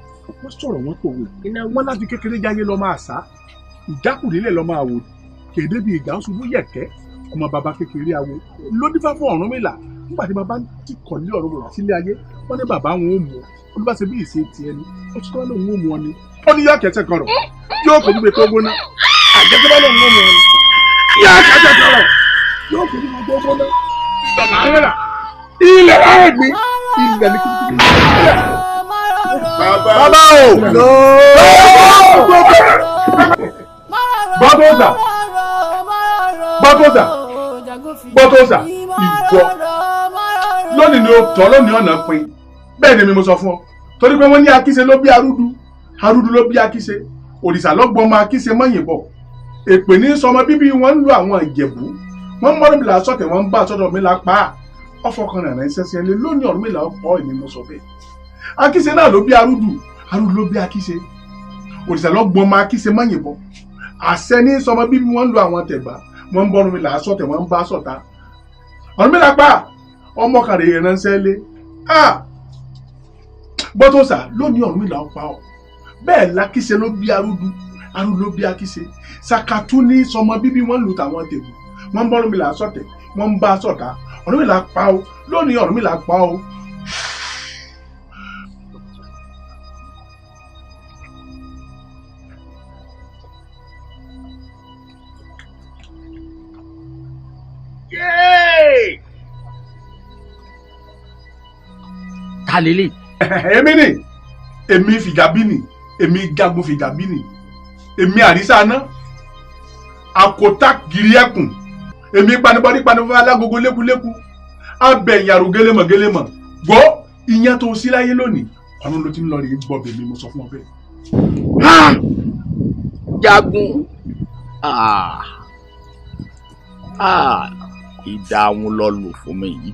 Wọ́n sọ̀rọ̀ wọn kòwé. Wọ́n láti kékeré jáyé lọ́ máa sá. Ìjákùnlélẹ̀ lọ́ máa wò. Kéde bíi ìjà ń ṣubú yẹ̀kẹ́. Ọmọ bàbá kékeré awo lódífá fún Ọ̀rúnmìlà nígbà tí bàbá ti kọ̀lé Ọ̀rúnmìlà sílé ayé wọ́n ní bàbá wọn ò mú ọ olùbáṣe bí ìṣe tiẹ̀ ni ó ti tọ́ lóun ò mú ọ ni ó ní yọ kẹsẹ̀ kan rọ̀ yóò kò gbé tó gbóná àjẹsẹ́ bá lóun ò mú ọ ni yọ kẹsẹ̀ kan rọ̀ yóò kò gbé tó gbóná ilẹ̀ láàrin mi ilẹ̀ ní kìkìkì ilẹ̀. Bàbá o bọ́tọ̀ọ̀sà bọ́tọ̀ọ̀sà bọ́tọ̀ọ̀sà ìwọ lónìí ni ó tọ́ lónìí ọ̀nà pin bẹ́ẹ̀ ni mo sọ fún ọ torí pé wọ́n ní akíṣe ló bí arúdu arúdu ló bí akíṣe òrìṣà lọ́gbọ́n ọmọ akíṣe mọ́yìnbọ̀ èpè ní sọmọ bíbí wọn ń lu àwọn ìjẹ̀bú wọ́n mọ́rùnmílà sọ̀tẹ̀ wọ́n ń bá sọ́dọ̀ mi la pa á ọ̀fọ̀kan rẹ̀ ránṣẹ́ sí ẹni lónìí Ọ̀rúnmìlà ọ̀pọ̀ èmi mo sọ bẹ́ẹ̀ akíṣe náà ló bí arúdu arúdu ló bí akíṣe òrìṣà lọ́gbọ́n ọmọ akíṣe mọ́yìnbọ̀ àṣẹ ní sọmọ bíbí wọn ń lu àwọn tẹ̀gbá wọ́n ń bọ́ Ọ̀rúnmìlà sọ̀tẹ̀ wọ́n ń bá sọ̀tà Ọ̀rúnmìlà pa ọmọ kàrè ránṣẹ́ lé bọ́tọ̀sà lónìí Ọ̀rúnmìlà ọ̀pá ọ̀ bẹ́ẹ̀ lákíṣe ló bí arúdu arúdu ló bí akíṣe sàkàtú ní sọmọ bíbí wọn ń lu tàwọn tẹ̀gbù wọ́n ń bọ́ Ọ̀rúnmìlà sọ̀tẹ̀ wọ́n ń bá sọ̀tà Ọ̀rúnmìlà pa ó lónìí Ọ̀rúnmìlà pa ó. Ta lélẹ̀. Èmi ni èmi fìjàbí ni èmi jagun fìjàbí ni èmi àrísà ná àkótá gírí ẹkùn èmi panibọ́dí panibọ́dí alágogo lékuléku abẹ̀yìn àrò gélémọ̀ gélémọ̀ gbọ́ ìyẹn tó sí láyé lónìí ọ̀run ló ti ń lọ rí gbọ́ bèmí mo sọ fún ọ bẹ́ẹ̀. Jagun ìdáhùn lọ lò fún mi yìí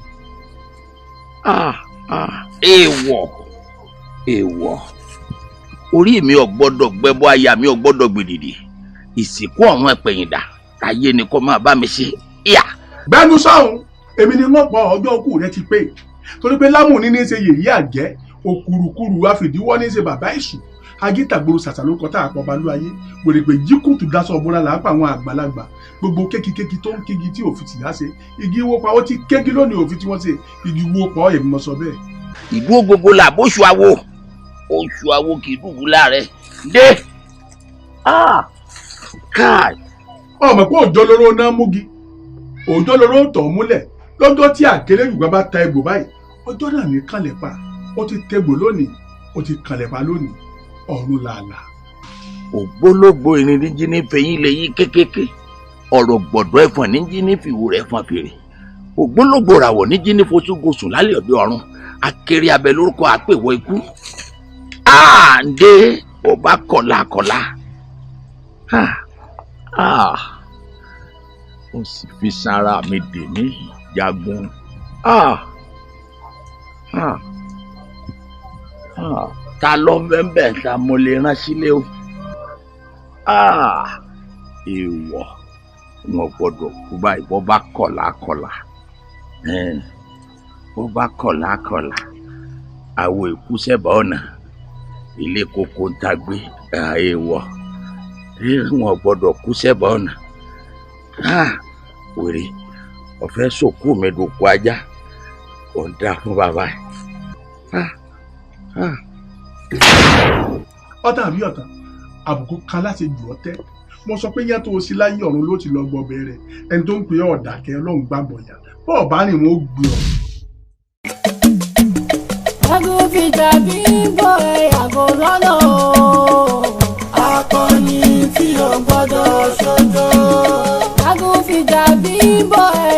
èèwọ̀ èèwọ̀ orí mi ò gbọ́dọ̀ gbẹbọ aya mi ò gbọ́dọ̀ gbèdìdì ìsìnkú ọ̀run ẹ̀pẹ̀yìndà táyé ni kò máa bá mi ṣe. Gbẹ́nu sọ̀hún Èmi ni wọ́n pọ̀, ọjọ́ òkú rẹ ti pé. Torí pé lámùní ní í ṣe yèyí àjẹ́, òkùrùkùrù àfìdíwọ́ ní í ṣe bàbá ìṣù. Agítàgbòrò ṣàṣà ló kọ tá a pọ̀ balú ayé. Wèrèpè jíkùtù daṣọ ọ̀bọ̀ra là á pa àwọn àgbàlagbà. Gbogbo kékikéki tó ń kégi tí òfin tìyá ṣe. Igi wo pa ó ti kégi lónìí òfin tí wọ́n ṣe. Igi wo pa ọ́, èmi mọ̀ sọ bẹ́ẹ̀. Ìlú gbogbo là bóṣù awo. Oṣù awo kì í dùbú láàrẹ. Dé. Káì. Ọmọ pé òjò lóró náà múgi. Òjò lóró tọ̀ múlẹ̀. Lọ́jọ́ tí àkéré Yorùbá bá ta egbò báyìí, ọjọ́ náà ní kànlẹ̀ pa. Ó ti tẹgbò lónìí, ó ti kànlẹ̀ pa lónìí. Ọ̀run làlà. Ògbólógbò irin ní jí ní fẹ̀yìn lè yí kékeré. Ọ̀rọ̀ gbọ̀dọ̀ ẹ̀fọ̀n ní jí ní fìwò rẹ̀ fọn fèrè. Ògbólógbò ràwọ̀ ní jí ní fosúgosùn lálẹ́ ọ̀dẹ ọ̀run. Akéré abẹ lórúkọ àpèwọ̀ ikú. Àǹdé ó bá kọ̀là kọ̀là. Ó sì fi sanra mi dè mí jagun. Ta ló ń bẹ́ẹ̀ ta mo lè rán sílé o. Èèwọ̀ wọn gbọ́dọ̀ kú báyìí bó bá kọ̀là kọ̀là. Bó bá kọ̀là kọ̀là. Àwọ̀ èkú sẹ́bà ọ̀nà. Ilé koko ń ta gbé. Èèwọ̀ wọn gbọ́dọ̀ kú sẹ́bà ọ̀nà. Wèrè ọ̀fẹ́ sòkú mi dòkú ajá. Ò ń dá fún bàbá ẹ̀. Ọ̀tá àbí ọ̀tá, àbùkù kan láti jù ọ́ tẹ́. Mo sọ pé yẹn tó o sí láyé ọ̀run ló ti lọ gbọ́ bẹ̀rẹ̀. Ẹni tó ń pè ọ́ ọ̀dàkẹ́ Ọlọ́run gbàgbọ́ yà. Bọ́ọ̀ bá rìn wọn ó gbé ọ. Jagun fìjàbí ń bọ̀ ẹ yàgò lọ́nà o. Akọni tí ò gbọ́dọ̀ ṣojo. Jagun fìjàbí ń bọ̀ ẹ